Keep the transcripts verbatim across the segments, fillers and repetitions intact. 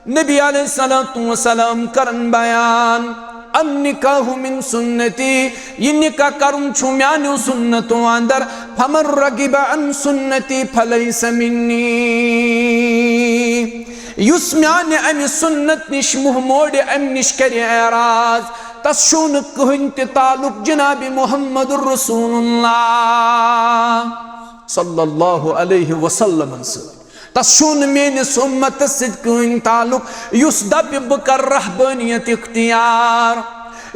نبی علیہ الصلوۃ والسلام کرن بیان، النکاح من سنتی، یہِ نکاح کرُن چھُ میانیو سنتو اندر، فمن رغب عن سنتی فلیس منی، یُس میانہِ امہِ سنت نِش منہ موڑِ، امہِ نِش کرِ اعراض، تس چھُ نہٕ کٕہٕنۍ تہِ تعلق جناب محمد رسول اللہ صلی اللہ علیہ وسلم سۭتۍ۔ تس چھُنہٕ میٲنِس اُمتس سۭتۍ کٕہٕنۍ تعلق، یُس دپہِ بہٕ کرٕ رہبٲنیت اختیار،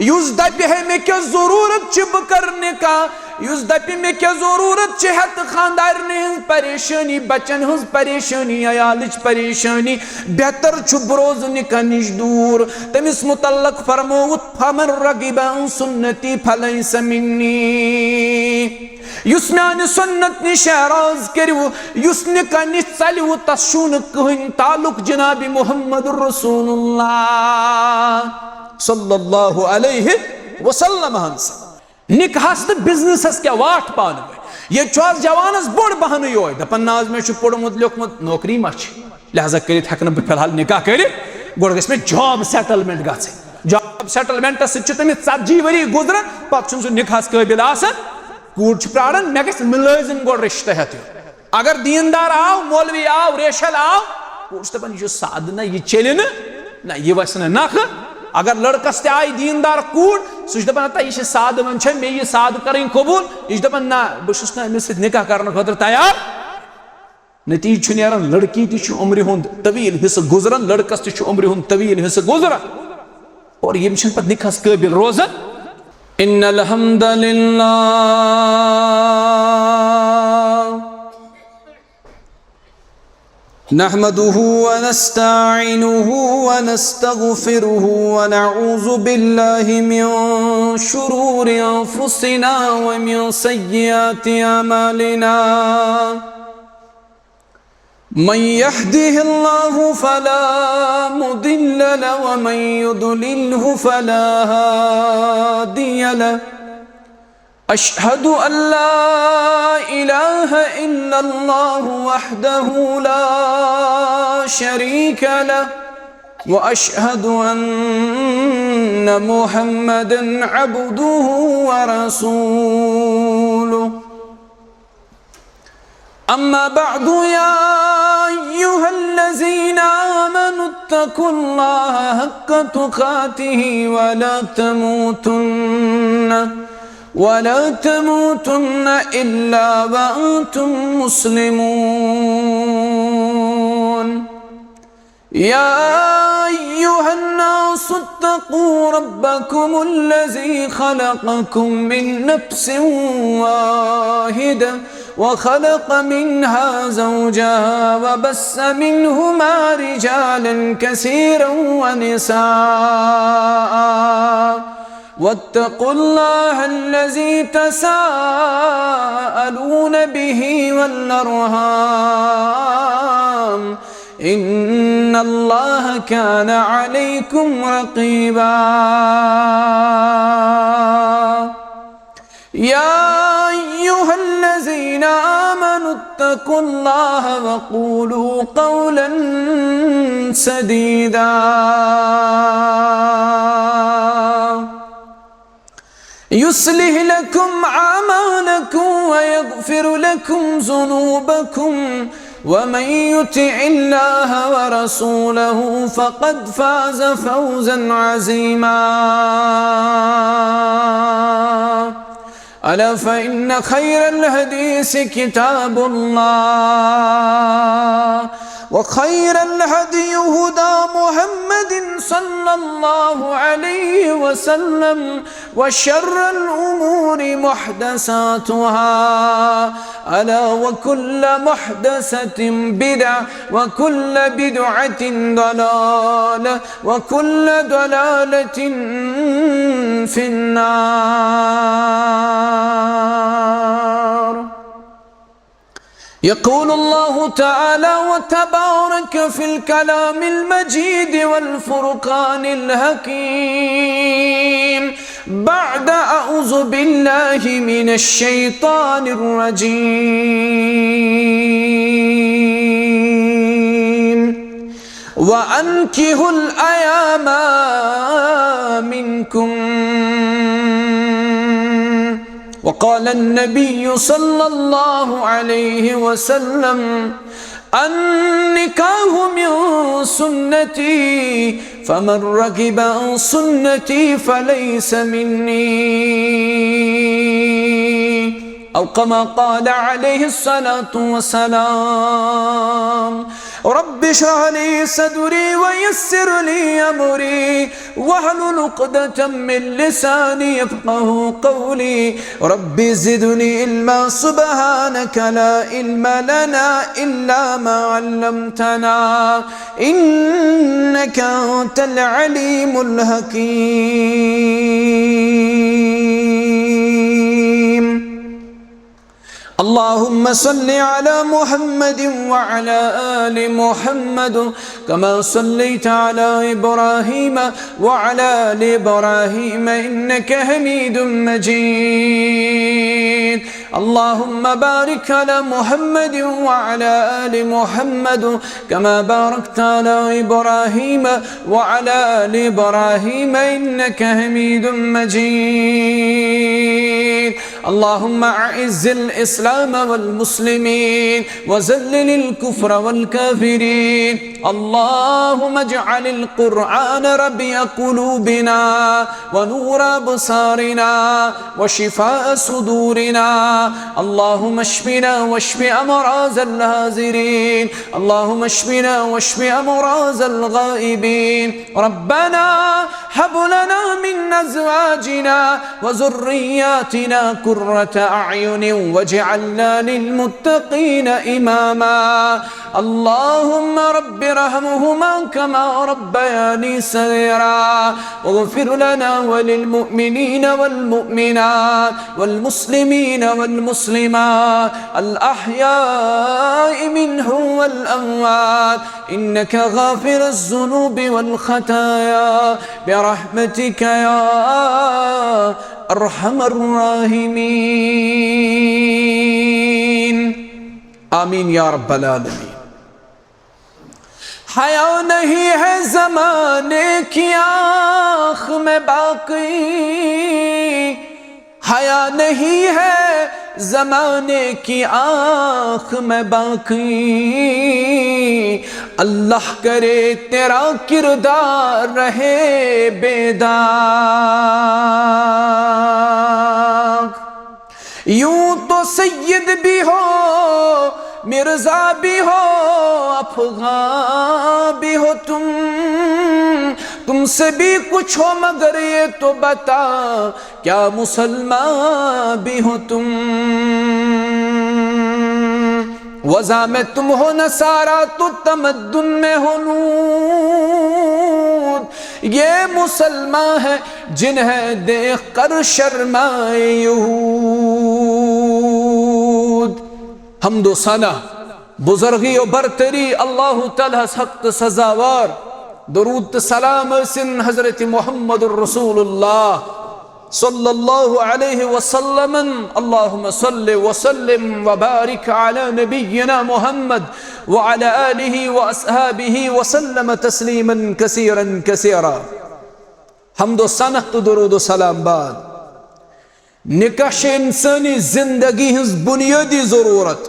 یُس دپہِ ہے مےٚ کیٛاہ ضروٗرت چھِ بہٕ کرٕ نکاح، یُس دپہِ مےٚ کیٛاہ ضروٗرت چھِ ہیٚتہٕ خانٛدارنہِ ہٕنٛز پریشٲنی، بچن ہٕنٛز پریشٲنی، عیالٕچ پریشٲنی، بہتر چھُ بہٕ روزٕ نکاح نِش دوٗر۔ تٔمِس متعلق فرمووُتھ، فمن رغب عن سنتی فلیس منی۔ یُس میانہِ سنت نِش اعراض کٔرِو، یُس نکاح نِش ژلِو، تس چھُنہٕ کٕہٕنۍ تعلق جناب محمد رسول اللہ صلی اللہ علیہ وسلم ہن سۭتۍ۔ نکاحس تہٕ بزنسس کیٛاہ واٹھ پانہٕ ؤنۍ؟ ییٚتہِ چھُ آز جوانس بوٚڑ بہانہٕ یوے، دپان، نہ حظ، مےٚ چھُ پوٚرمُت لیوٚکھمُت، نوکری ما چھِ؟ لہذا کٔرِتھ ہٮ۪کہٕ نہٕ بہٕ فی الحال نکاح کٔرِتھ، گۄڈٕ گژھِ مےٚ جاب سیٹلمنٹ گژھٕنۍ۔ جاب سیٹلمنٹس سۭتۍ چھِ تٔمِس ژتجی ؤری گُزران، پتہٕ چھُنہٕ سُہ نکاحس قٲبل آسان۔ کوٗر چھِ پراران، مےٚ گژھِ مُلٲزم گۄڈٕ رشتہٕ ہٮ۪تھ یُن۔ اگر دیندار آو، مولوی آو، ریشل آو، کوٗر چھِ دپان، یہِ چھُ سادٕ نہ، یہِ چلہِ نہٕ، نہ، یہِ وسہِ نہٕ نکھٕ۔ اگر لڑکس تہِ آیہِ دیندار کوٗر، سُہ چھُ دپان، ہتا، یہِ چھِ سادٕ، وۄنۍ چھےٚ مےٚ یہِ سادٕ کرٕنۍ قبول۔ یہِ چھُ دپان، نہ، بہٕ چھُس نہٕ أمِس سۭتۍ نکاح کرنہٕ خٲطرٕ تیار۔ نتیجہ چھُ نیران، لڑکی تہِ چھُ عمرِ ہُنٛد طویل حصہٕ گُزران، لڑکس تہِ چھُ عمرِ ہُنٛد طویل حصہٕ گُزران، اور یِم چھِنہٕ پتہٕ نکاحس قٲبل روزان۔ ان الحمد للہ، نحمده ونستعينه ونستغفره، ونعوذ بالله من شرور أنفسنا ومن سيئات أعمالنا. من يهده الله فلا مضل له، ومن يضلله فلا هادي له. أشهد أن لا إله إلا الله وحده لا شريك له، وأشهد أن محمدا عبده ورسوله. أما بعد، يا أيها الذين آمنوا اتقوا الله حق تقاته ولا تموتن، ولا تموتن إلا وأنتم مسلمون. يا أيها الناس اتقوا ربكم الذي خلقكم من نفس واحدة، وخلق منها زوجها، وبث منهما رجالا كثيرا ونساء، واتقوا الله الذي تساءلون به والأرحام، إن الله كان عليكم رقيبا. يا أيها الذين آمنوا اتقوا الله وقولوا قولا سديدا. يصلح لكم أعمالكم ويغفر لكم ذنوبكم، ومن يطع الله ورسوله فقد فاز فوزا عظيما. ألا فإن خير الحديث كتاب الله، وخير الهدي هدى محمد صلى الله عليه وسلم، وشر الأمور محدثاتها، ألا وكل محدثة بدعة، وكل بدعة ضلالة، وكل ضلالة في النار. يقول الله تعالى وتبارك في الكلام المجيد والفرقان الحكيم بعد أعوذ بالله من الشيطان الرجيم. وأنكحوا الأيامى منكم. وقال النبي صلى الله عليه وسلم: النكاح من سنتي، فمن رغب عن سنتي فليس مني. أو كما قال عليه الصلاة والسلام. رب اشرح لي صدري ويسر لي أمري واحلل عقدة من لساني يفقه قولي. رب زدني علما. سبحانك لا علم لنا إلا ما علمتنا إنك أنت العليم الحكيم. اللهم صل على محمد وعلى آل محمد كما صليت على إبراهيم وعلى آل إبراهيم إنك حميد مجيد. اللهم بارك على محمد وعلى آل محمد كما باركت على إبراهيم وعلى آل إبراهيم إنك حميد مجيد. اللهم أعز الإسلام والمسلمين وذلل الكفر والكافرين. اللهم اجعل القرآن ربيع قلوبنا ونور أبصارنا وشفاء صدورنا. اللهم اشفنا واشف أمراض الحاضرين. اللهم اشفنا واشف أمراض الغائبين. ربنا هب لنا من أزواجنا وذرياتنا قرة أعين واجعلنا للمتقين إماما. اللهم رب ارحمهما كما ربياني صغيرا. واغفر لنا وللمؤمنين والمؤمنات والمسلمين والمسلمات الأحياء منهم والأموات إنك غافر الذنوب والخطايا برحمتك يا أرحم الراحمين. آمين يا رب العالمين. حیا نہیں ہے زمانے کی آنکھ میں باقی، حیا نہیں ہے زمانے کی آنکھ میں باقی، اللہ کرے تیرا کردار رہے بے داغ۔ یوں تو سید بھی ہو، مرزا بھی ہو، افغان بھی ہو تم، تم سے بھی کچھ ہو، مگر یہ تو بتا، کیا مسلمان بھی ہو تم؟ وضع میں تم ہو نصارا تو تمدن میں ہو نود۔ یہ مسلمان ہے جنہیں دیکھ کر شرمائے یہود۔ حمد و ثنا، بزرگی و برتری اللہ تعالیٰ ہس حق سزاوار۔ درود تہٕ سلام ٲسِن حضرت محمد رسول اللہ صلی اللہ علیہ وسلم۔ اللہم صل وسلم وبارک علی نبینا محمد وعلی آلہ واصحابہ وسلم تسلیما کثیرا کثیرا۔ حمد و ثنا تہٕ درود و سلام بعد، نکاح چھِ انسٲنی زندگی ہٕنٛز بُنیٲدی ضروٗرت۔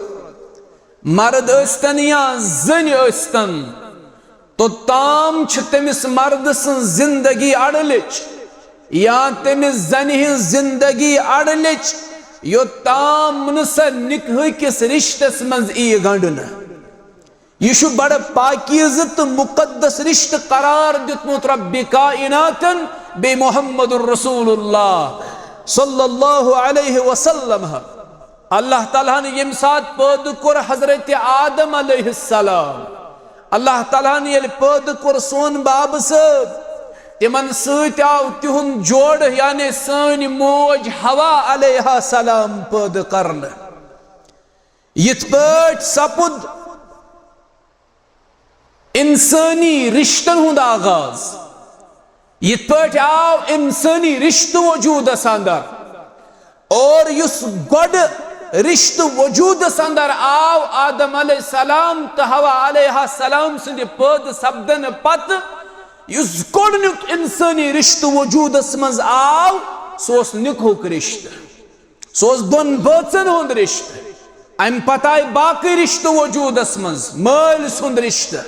مرد ٲسۍتن یا زٔنۍ ٲسۍتن، توٚتام چھِ تٔمِس مردٕ سٕنٛز زندگی اڑٕلِچ یا تٔمِس زنہِ ہٕنٛز زندگی اڑٕلِچ، یوٚتام نہٕ سۄ نکاح کِس رشتس منٛز ییہِ گنڈنہٕ۔ یہِ چھُ بڑٕ پاکیزٕ تہٕ مقدس رشتہٕ قرار دیُتمُت رب کائناتن بیٚیہِ محمد رسول اللہ صلی اللہ علیہ وسلم۔ اللہ تعالیٰ ہن ییٚمہِ ساتہٕ پٲدٕ کوٚر حضرت آدم علیہ السلام، اللہ تعالیٰ ہن ییٚلہِ پٲدٕ کوٚر سون باب صٲب، تِمن سۭتۍ آو تِہُنٛد جوڑٕ، یعنی سٲنۍ موج حوا علیہ السلام پٲدٕ کرنہٕ۔ یِتھ پٲٹھۍ سپُد انسٲنی رشتن ہُنٛد آغاز، یِتھ پٲٹھۍ آو انسٲنی رشتہٕ وجوٗدس اندر، اور یُس گۄڈٕ رشتہٕ وجودس اندر آو آدم علیہ السلام تہٕ حوا علیہ السلام سٕنٛدِ پٲدٕ سپدنہٕ پتہٕ، یُس گۄڈٕنیُک انسٲنی رشتہٕ وجودس منٛز آو، سُہ اوس نکاحُک رشتہٕ۔ سُہ اوس دۄن بٲژن ہُنٛد رشتہٕ۔ امہِ پتہٕ آیہِ باقٕے رشتہٕ وجودس منٛز، مٲلۍ سُنٛد رشتہٕ،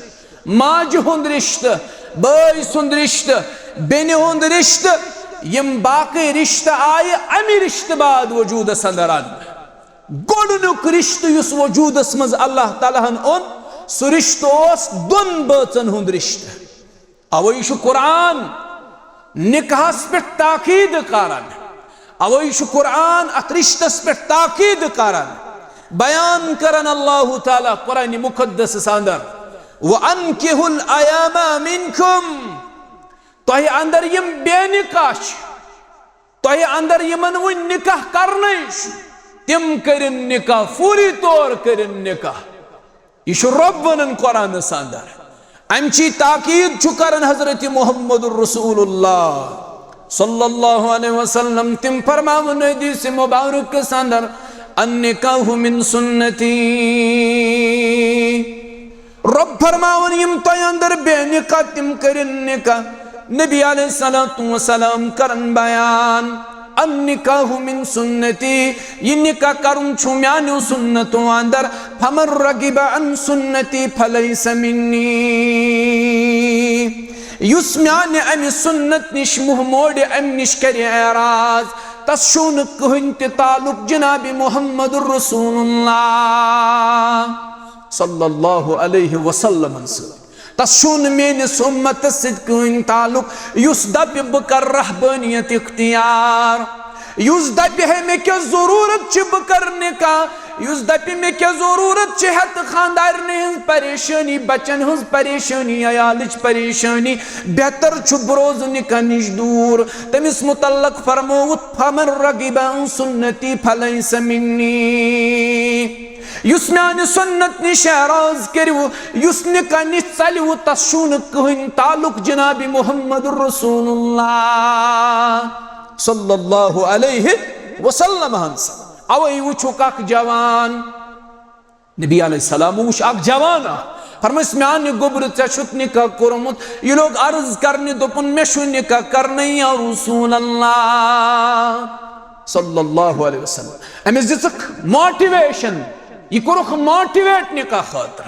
ماجہِ ہُنٛد رشتہٕ، بٲے سُنٛد رشتہٕ، بیٚنہِ ہُنٛد رشتہٕ۔ یِم باقٕے رشتہٕ آیہِ امہِ رشتہٕ بعد وجودس اندر اننہٕ۔ گۄڈٕنیُک رشتہٕ یُس وجودس منٛز اللہ تعالیٰ ہن اوٚن، سُہ رشتہٕ اوس دۄن بٲژن ہُنٛد رشتہٕ۔ اوے چھُ قرآن نکاحس پٮ۪ٹھ تاکید کران۔ اوے چھُ قرآن اتھ رشتس پٮ۪ٹھ تاکید کران۔ بیان کران اللہ تعالیٰ قرآن مقدسس اندر، "وَأَنكِحُوا الْأَيَامَىٰ مِنكُمْ"، تۄہہِ اندر یِم بے نکاح چھِ، تۄہہِ اندر یِمن وُنہِ نکاح کرنے چھُ، تِم کٔرِن نکاح، فوری طور کٔرِن نکاح۔ یہِ چھُ رۄب ونان قرآنس اندر۔ امچی تاکید چھُ کران حضرت محمد رسول اللہ صلی اللہ علیہ وسلم۔ تِم فرماوان حدیث مبارکس اندر، "النکاح من سنتی"۔ رۄب فرماوان، یِم تۄہہِ اندر بے نکاح، تِم کٔرِن نکاح۔ نبی علیہ الصلوۃ والسلام کرن بیان، "النکاح من سنتی"، یہِ نکاح کرُن چھُ میانیو سنتو اندر۔ "فمن رغب عن سنتی فلیس منی"، یُس میانہِ امہِ سنت نِش منہ موڑِ، امہِ نِش کرِ اعراض، تس چھُنہٕ کٕہٕنۍ تہِ تعلق جناب محمد رسول اللہ صلی اللہ علیہ وسلم سۭتۍ۔ تس چھُنہٕ میٲنِس اُمتس سۭتۍ کٕہٕنۍ تعلق۔ یُس دپہِ بہٕ کرٕ رہبٲنیت اختیار، یُس دپہِ ہے مےٚ کیٛاہ ضروٗرت چھِ، بہٕ کرٕ نکاح، یُس دپہِ مےٚ کیٛاہ ضروٗرت چھِ، ہٮ۪تہٕ خانٛدارنہِ ہٕنٛز پریشٲنی، بچن ہٕنٛز پریشٲنی، عیالٕچ پریشٲنی، بہتر چھُ بہٕ روزٕ نکاح نِش دوٗر۔ تٔمِس متعلق فرمووُتھ، "فمن رغب عن سنتی فلیس منی"۔ یُس میانہِ سنت نِش اعراض کٔرِو، یُس نکاح نِش ژلِو، تس چھُنہٕ کٕہٕنۍ تعلق جناب محمد رسول اللہ صلی اللہ علیہ وسلم ہن سۭتۍ۔ اوے وٕچھُکھ اکھ جوان، نبی علیہ السلام وٕچھ اکھ جوان اکھ، فرمٲیس، "میانہِ گوٚبرٕ، ژےٚ چھُتھ نکاح کوٚرمُت؟" یہِ لوٚگ عرض کرنہِ، دوٚپُن، "مےٚ چھُ نکاح کرنَے یا رسول اللہ صلی اللہ علیہ وسلم۔" أمِس دِژٕکھ motivation، یہِ کوٚرُکھ motivate نکاح خٲطرٕ۔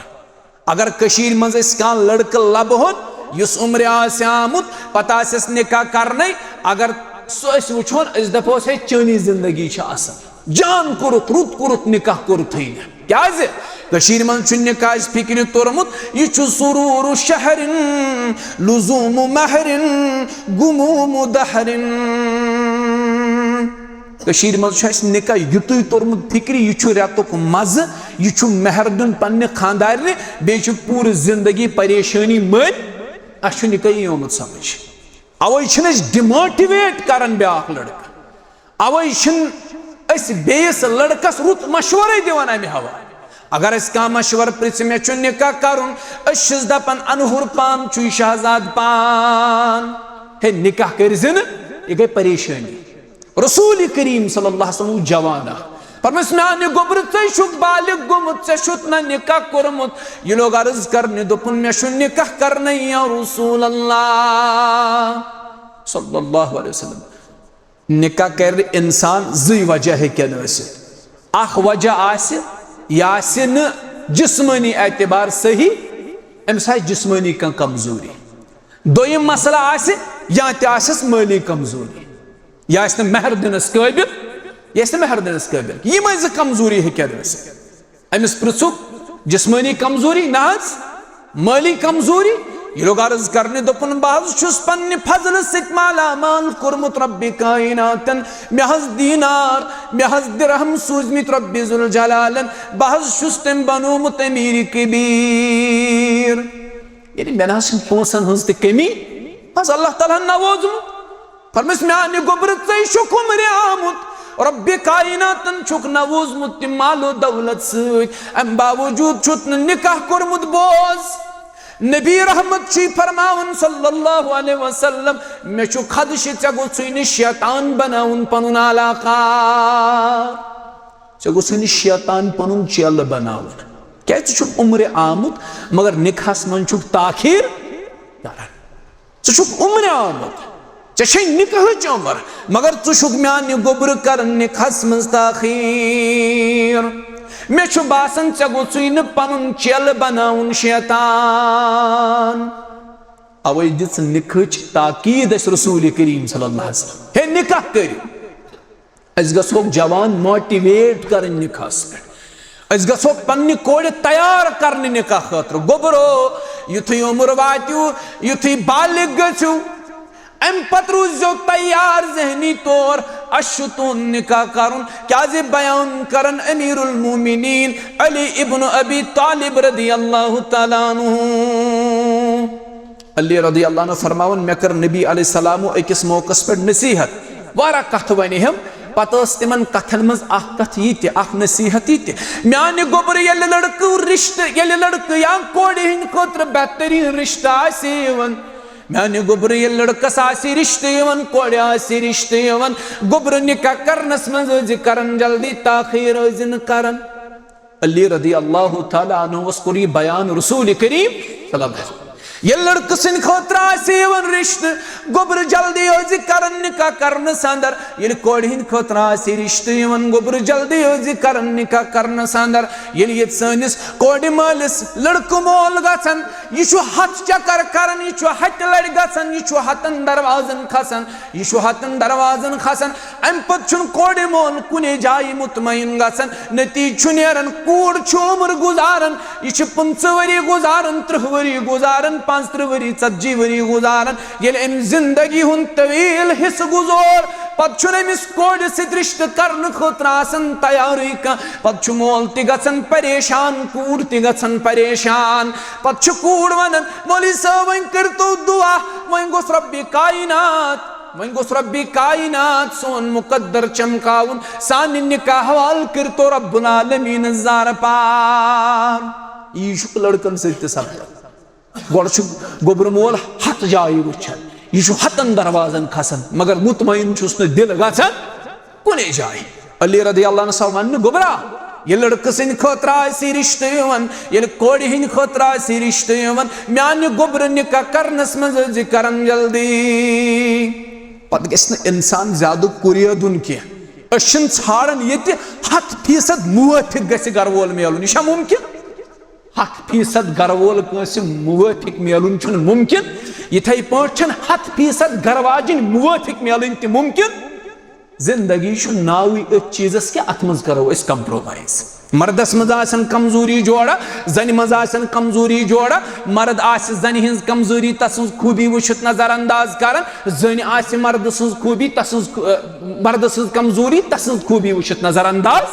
اگر کٔشیٖرِ منٛز أسۍ کانٛہہ لڑکہٕ لبہٕ ہون، یُس عمرِ آسہِ آمُت، پتہٕ آسٮ۪س نکاح کرنَے، اگر سُہ أسۍ وٕچھون، أسۍ دپہوس، "ہے، چٲنی زندگی چھِ اصل، جان کوٚرُتھ، رُت کوٚرُتھ نکاح کوٚرتھٕے نہٕ۔" کیازِ؟ کٔشیٖرِ منٛز چھُ نکاح اَسہِ فکرِ توٚرمُت، یہِ چھُ سرور شہر، لزوم مہر، گموم دہر۔ کٔشیٖرِ منٛز چھُ اَسہِ نکاح یُتُے توٚرمُت فِکرِ، یہِ چھُ رٮ۪تُک مَزٕ، یہِ چھُ مہر دیُن پننہِ خانٛدارنہِ، بیٚیہِ چھُ پوٗرٕ زندگی پریشٲنی مٔنٛزۍ۔ اَسہِ چھُ نکاح یی آمُت سمجھ۔ اَوَے چھِنہٕ أسۍ demotivate کران بیٛاکھ لڑکہٕ۔ اَوَے چھِنہٕ أسۍ بیٚیِس لڑکس رُت مشورے دِوان اَمہِ حوالہٕ۔ اگر اَسہِ کانٛہہ مشورٕ پرٛژھِ، "مےٚ چھُ نکاح کرُن"، أسۍ چھِس دپان، "انہُر پان چھُے شہزاد پان، ہے، نکاح کٔرۍزِ نہٕ، یہِ گٔے پریشٲنی۔" رسول کریم صلی اللہ علیہ وسلم اوس جوان اکھ۔ فرمٲیس، "میانہِ گوٚبرٕ، ژے چھُکھ بالغ گوٚمُت، ژےٚ چھُتھ نہ نکاح کوٚرمُت؟" یہِ لوٚگ عرض کرنہِ، دوٚپُن، "مےٚ چھُ نکاح کرنَے یا رسول اللہ صلی اللہ علیہ وسلم۔" نکاح کرِ انسان زٕے وجہ ہیٚکن ٲسِتھ۔ اکھ وجہ آسہِ، یہِ آسہِ نہٕ جسمٲنی اعتبار صحیح، أمِس آسہِ جسمٲنی کانٛہہ کمزوری۔ دوٚیِم مسئلہٕ آسہِ، یا تہِ آسٮ۪س مٲلی کمزوری، یہِ آسہِ نہٕ مہر دِنس قٲبِل، یہِ آسہِ نہٕ مہر دِنس قٲبِل۔ یِمے زٕ کمزوری ہیٚکن ٲسِتھ۔ أمِس پرٛژھُکھ، جسمٲنی کمزوری؟ نہ حظ۔ مٲلی کمزوری؟ یہِ لوٚگ عرض کرنہِ، دوٚپُن، "بہٕ حظ چھُس پننہِ فضلہٕ سۭتۍ مالا مال کوٚرمُت رۄبِ کائناتن۔ مےٚ حظ دینار، مےٚ حظ درہم سوٗزمٕتۍ رۄبِ ذوالجلالن۔ بہٕ حظ چھُس تٔمۍ بنوومُت امیر کبیر۔ یعنی مےٚ نہ حظ چھِنہٕ پونٛسن ہٕنٛز تہِ کمی، بہٕ حظ اللہ تعالیٰ ہن نوازمُت۔" فرمٲیِس، "میانہِ گوٚبرٕ، ژے چھُکھ عمرِ آمُت، رۄبِ کائناتن چھُکھ نووزمُت تہِ مال و دولت سۭتۍ، امہِ باوجود چھُتھ نہٕ نکاح کوٚرمُت۔" بوز، نبی رحمت چھُے فرماوان صلی اللہ علیہ وسلم، "مےٚ چھُ خدشہِ ژےٚ گوٚژھُے نہٕ شیطان بناوُن پنُن علاقہ۔" ژےٚ گوٚژھُے نہٕ شیطان پنُن چیلہٕ بناوُن۔ کیازِ؟ ژٕ چھُکھ عمرِ آمُت، مگر نکاحس منٛز چھُکھ تاخیر کران۔ ژٕ چھُکھ عمرِ آمُت، ژےٚ چھے نکاحٕچ عمر، مگر ژٕ چھُکھ میانہِ گوٚبرٕ کران نکاحس منٛز تاخیر۔ مےٚ چھُ باسان، ژےٚ گوٚژھُے نہٕ پنُن چیلہٕ بناوُن شیطان۔ اوے دِژ نکاحٕچ تاکید اسہِ رسول کریم صلی اللہ علیہ وسلم، ہے، نکاح کٔرِو۔ أسۍ گژھوکھ جوان موٹیویٹ کرٕنۍ نکاحس پٮ۪ٹھ۔ أسۍ گژھوکھ پننہِ کورِ تیار کرنہِ نکاح خٲطرٕ۔ گوٚبرو، یُتھُے عمر واتیو، یُتھُے بالغ گٔژھِو، امہِ پتہٕ روٗززیو تیار ذہنی طور۔ اسہِ چھُ تُہُنٛد نکاح کرُن۔ کیازِ؟ بیان کرن امیر المومنین علی ابن ابی طالب رضی اللہ تعالیٰ عنہ۔ علی رضی اللہ عنہ فرماوان، مےٚ کٔر نبی علیہ السلامو أکِس موقعس پٮ۪ٹھ نصیحت، واریاہ کتھٕ ونہِ ہم۔ پتہٕ ٲس تِمن کتھن منٛز اکھ کتھ یہِ تہِ، اکھ نصیحت یہِ تہِ، میانہِ گوٚبرٕ ییٚلہِ لڑکہٕ رشتہٕ، ییٚلہِ لڑکہٕ یا کورِ ہٕنٛدِ خٲطرٕ بہتریٖن رشتہٕ آسہِ یِوان، میانہِ گوٚبرٕ ییٚلہِ لڑکس آسہِ رشتہٕ یِوان، کورِ آسہِ رشتہٕ یِوان، گوٚبرٕ نکاح کرنس منٛز ٲسۍ زِ کران جلدی، تاخیر ٲسۍ زِ نہٕ کران۔ علی رضی اللہ تعالیٰ عنہس کوٚر یہِ بیان رسول کریم صلی اللہ علیہ وسلم۔ ییٚلہِ لڑکہٕ سٕنٛدِ خٲطرٕ آسہِ یِوان رشتہٕ، گوٚبرٕ جلدی ٲسۍ زِ کران نکاح کرنس اندر۔ ییٚلہِ کورِ ہٕنٛدِ خٲطرٕ آسہِ رشتہٕ یِوان، گوٚبرٕ جلدی ٲسۍ زِ کران نکاح کرنس اندر۔ ییٚلہِ ییٚتہِ سٲنِس کورِ مٲلِس لڑکہٕ مول گژھان، یہِ چھُ ہتھ چکر کران، یہِ چھُ ہتہِ لڑِ گژھان، یہِ چھُ ہتن دروازن کھسان، یہِ چھُ ہتن دروازن کھسان۔ امہِ پتہٕ چھُنہٕ کورِ مول کُنے جایہِ مطمئن گژھان۔ نتیجہٕ چھُ نیران، کوٗر چھُ عمر گُزاران، یہِ چھِ پٕنٛژٕہ ؤری گُزاران، ترٕٛہ ؤری گُزاران، پانٛژترٕٛہ ؤری، ژتجی ؤری گُزاران۔ ییٚلہِ أمۍ زندگی ہُنٛد طویل حصہٕ گُزور، پتہٕ چھُنہٕ أمِس کورِ سۭتۍ رشتہٕ کرنہٕ خٲطرٕ آسان تیارٕے کانٛہہ۔ پتہٕ چھُ مول تہِ گژھان پریشان، کوٗر تہِ گژھان پریشان۔ پتہٕ چھِ کوٗر ونان، مولوی صٲب، وۄنۍ کٔرۍتو دعا، وۄنۍ گوٚژھ رۄبِ کائنات، وۄنۍ گوٚژھ رۄبِ کائنات سون مقدر چمکاوُن، سانہِ نکاح حوالہٕ کٔرۍتو رب العالمین زارٕ پار۔ یی چھُ لڑکن سۭتۍ تہِ سپدان۔ گۄڈٕ چھُ گوٚبرٕ مول ہتھ جایہِ وٕچھان، یہِ چھُ ہتن دروازن کھسان، مگر مطمئن چھُس نہٕ دِل گژھان کُنے جایہِ۔ علی رضی اللہ عنہ سان وننہٕ، گوٚبرا، یہِ لڑکہٕ سٕنٛدِ خٲطرٕ آسہِ رشتہٕ یِوان، ییٚلہِ کورِ ہٕنٛدِ خٲطرٕ آسہِ رشتہٕ یِوان، میانہِ گوٚبرٕ نکاح کرنس منٛز ٲسۍ زِ کران جلدی۔ پتہٕ گژھِ نہٕ انسان زیادٕ کُریدُن کینٛہہ۔ أسۍ چھِنہٕ ژھانڈان ییٚتہِ ہتھ فیصد موٲفِق گژھِ گرٕ وول میلُن، یہِ چھا ممکن؟ ہتھ فیصد گرٕ وول کٲنٛسہِ موٲفِق میلُن چھُنہٕ ممکن، یِتھے پٲٹھۍ چھُنہٕ ہتھ فیصد گرٕ واجِنۍ موٲفِق میلٕنۍ تہِ ممکن۔ زندگی چھُ ناوٕے أتھۍ چیٖزس کہِ اتھ منٛز کرو أسۍ compromise۔ مردس منٛز آسن کمزوری جوڑا، زنہِ منٛز آسن کمزوری جوڑا۔ مرد آسہِ زنہِ ہٕنٛز کمزوری، تسٕنٛز خوٗبی وٕچھِتھ نظر انداز کران، زٔنۍ آسہِ مردٕ سٕنٛز خوٗبی، تسٕنٛز، مردٕ سٕنٛز کمزوری، تسٕنٛز خوٗبی وٕچھِتھ نظر انداز۔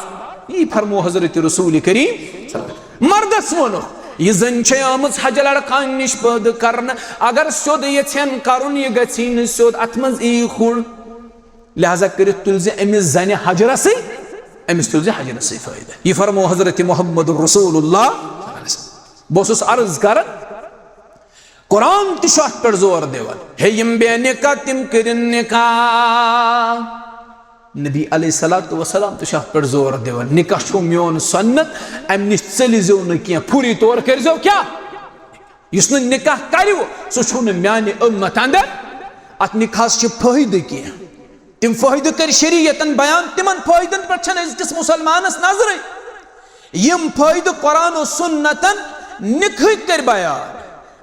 یی فرمو حضرت رسول کریم۔ مردس ووٚنُکھ، یہِ زٔنۍ چھے آمٕژ حجہِ لڑکانہِ نِش پٲدٕ کرنہٕ، اگر سیوٚد یژھن کرُن، یہِ گژھی نہٕ سیوٚد، اتھ منٛز یی کھُر۔ لہذا کٔرِتھ تُلزِ أمِس زنہِ حجرسٕے، أمِس تُلزِ حجرسٕے فٲیدٕ۔ یہِ فرمو حضرت محمد رسول اللہ۔ بہٕ اوسُس عرض کران، قرآن تہِ چھُ اتھ پٮ۪ٹھ زور دِوان، ہے، یِم بے نکاح، تِم کٔرِن نکاح۔ نبی علیہ الصلوۃ والسلام تہِ چھُ اتھ پٮ۪ٹھ زور دِوان، نکاح چھُ میون سنت، امہِ نِش ژٔلۍ زیو نہٕ کینٛہہ، فوری طور کٔرۍ زیو کیٛاہ؟ یُس نہٕ نکاح کرِ، سُہ چھُ نہٕ میانہِ اُمت اندر۔ اتھ نکاحس چھِ فٲیدٕ کینٛہہ، تِم فٲیدٕ کٔرۍ شریعتن بیان، تِمن فٲیدن پٮ۪ٹھ چھنہٕ أزکِس مسلمانس نظرٕے۔ یِم فٲیدٕ قرآن و سنتن نکاحٕکۍ کٔرۍ بیان۔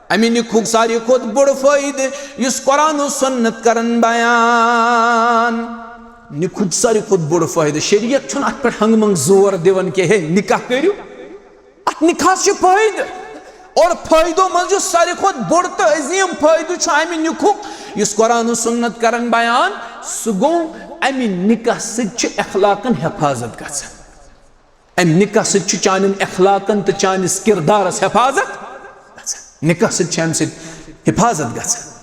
امہِ نکاحُک ساروی کھۄتہٕ بوٚڑ فٲیدٕ یُس قرآن و سنت کرن بیان۔ نکاحُک ساروی کھۄتہٕ بوٚڑ فٲیدٕ، شریعت چھُنہٕ اتھ پٮ۪ٹھ ہنگہٕ منگہٕ زور دِوان کینٛہہ، ہے، نکاح کٔرِو۔ اتھ نکاحس چھِ فٲیدٕ، اور فٲیدو منٛز یُس ساروی کھۄتہٕ بوٚڑ تہٕ عظیٖم فٲیدٕ چھُ امہِ نکاحُک، یُس قرآن و سنت کرن بیان، سُہ گوٚو، امہِ نکاح سۭتۍ چھِ اخلاقن حفاظت گژھان۔ امہِ نکاح سۭتۍ چھُ چانٮ۪ن اخلاقن تہٕ چٲنِس کردارس حفاظت گژھان۔ نکاح سۭتۍ چھِ امہِ سۭتۍ حفاظت گژھان۔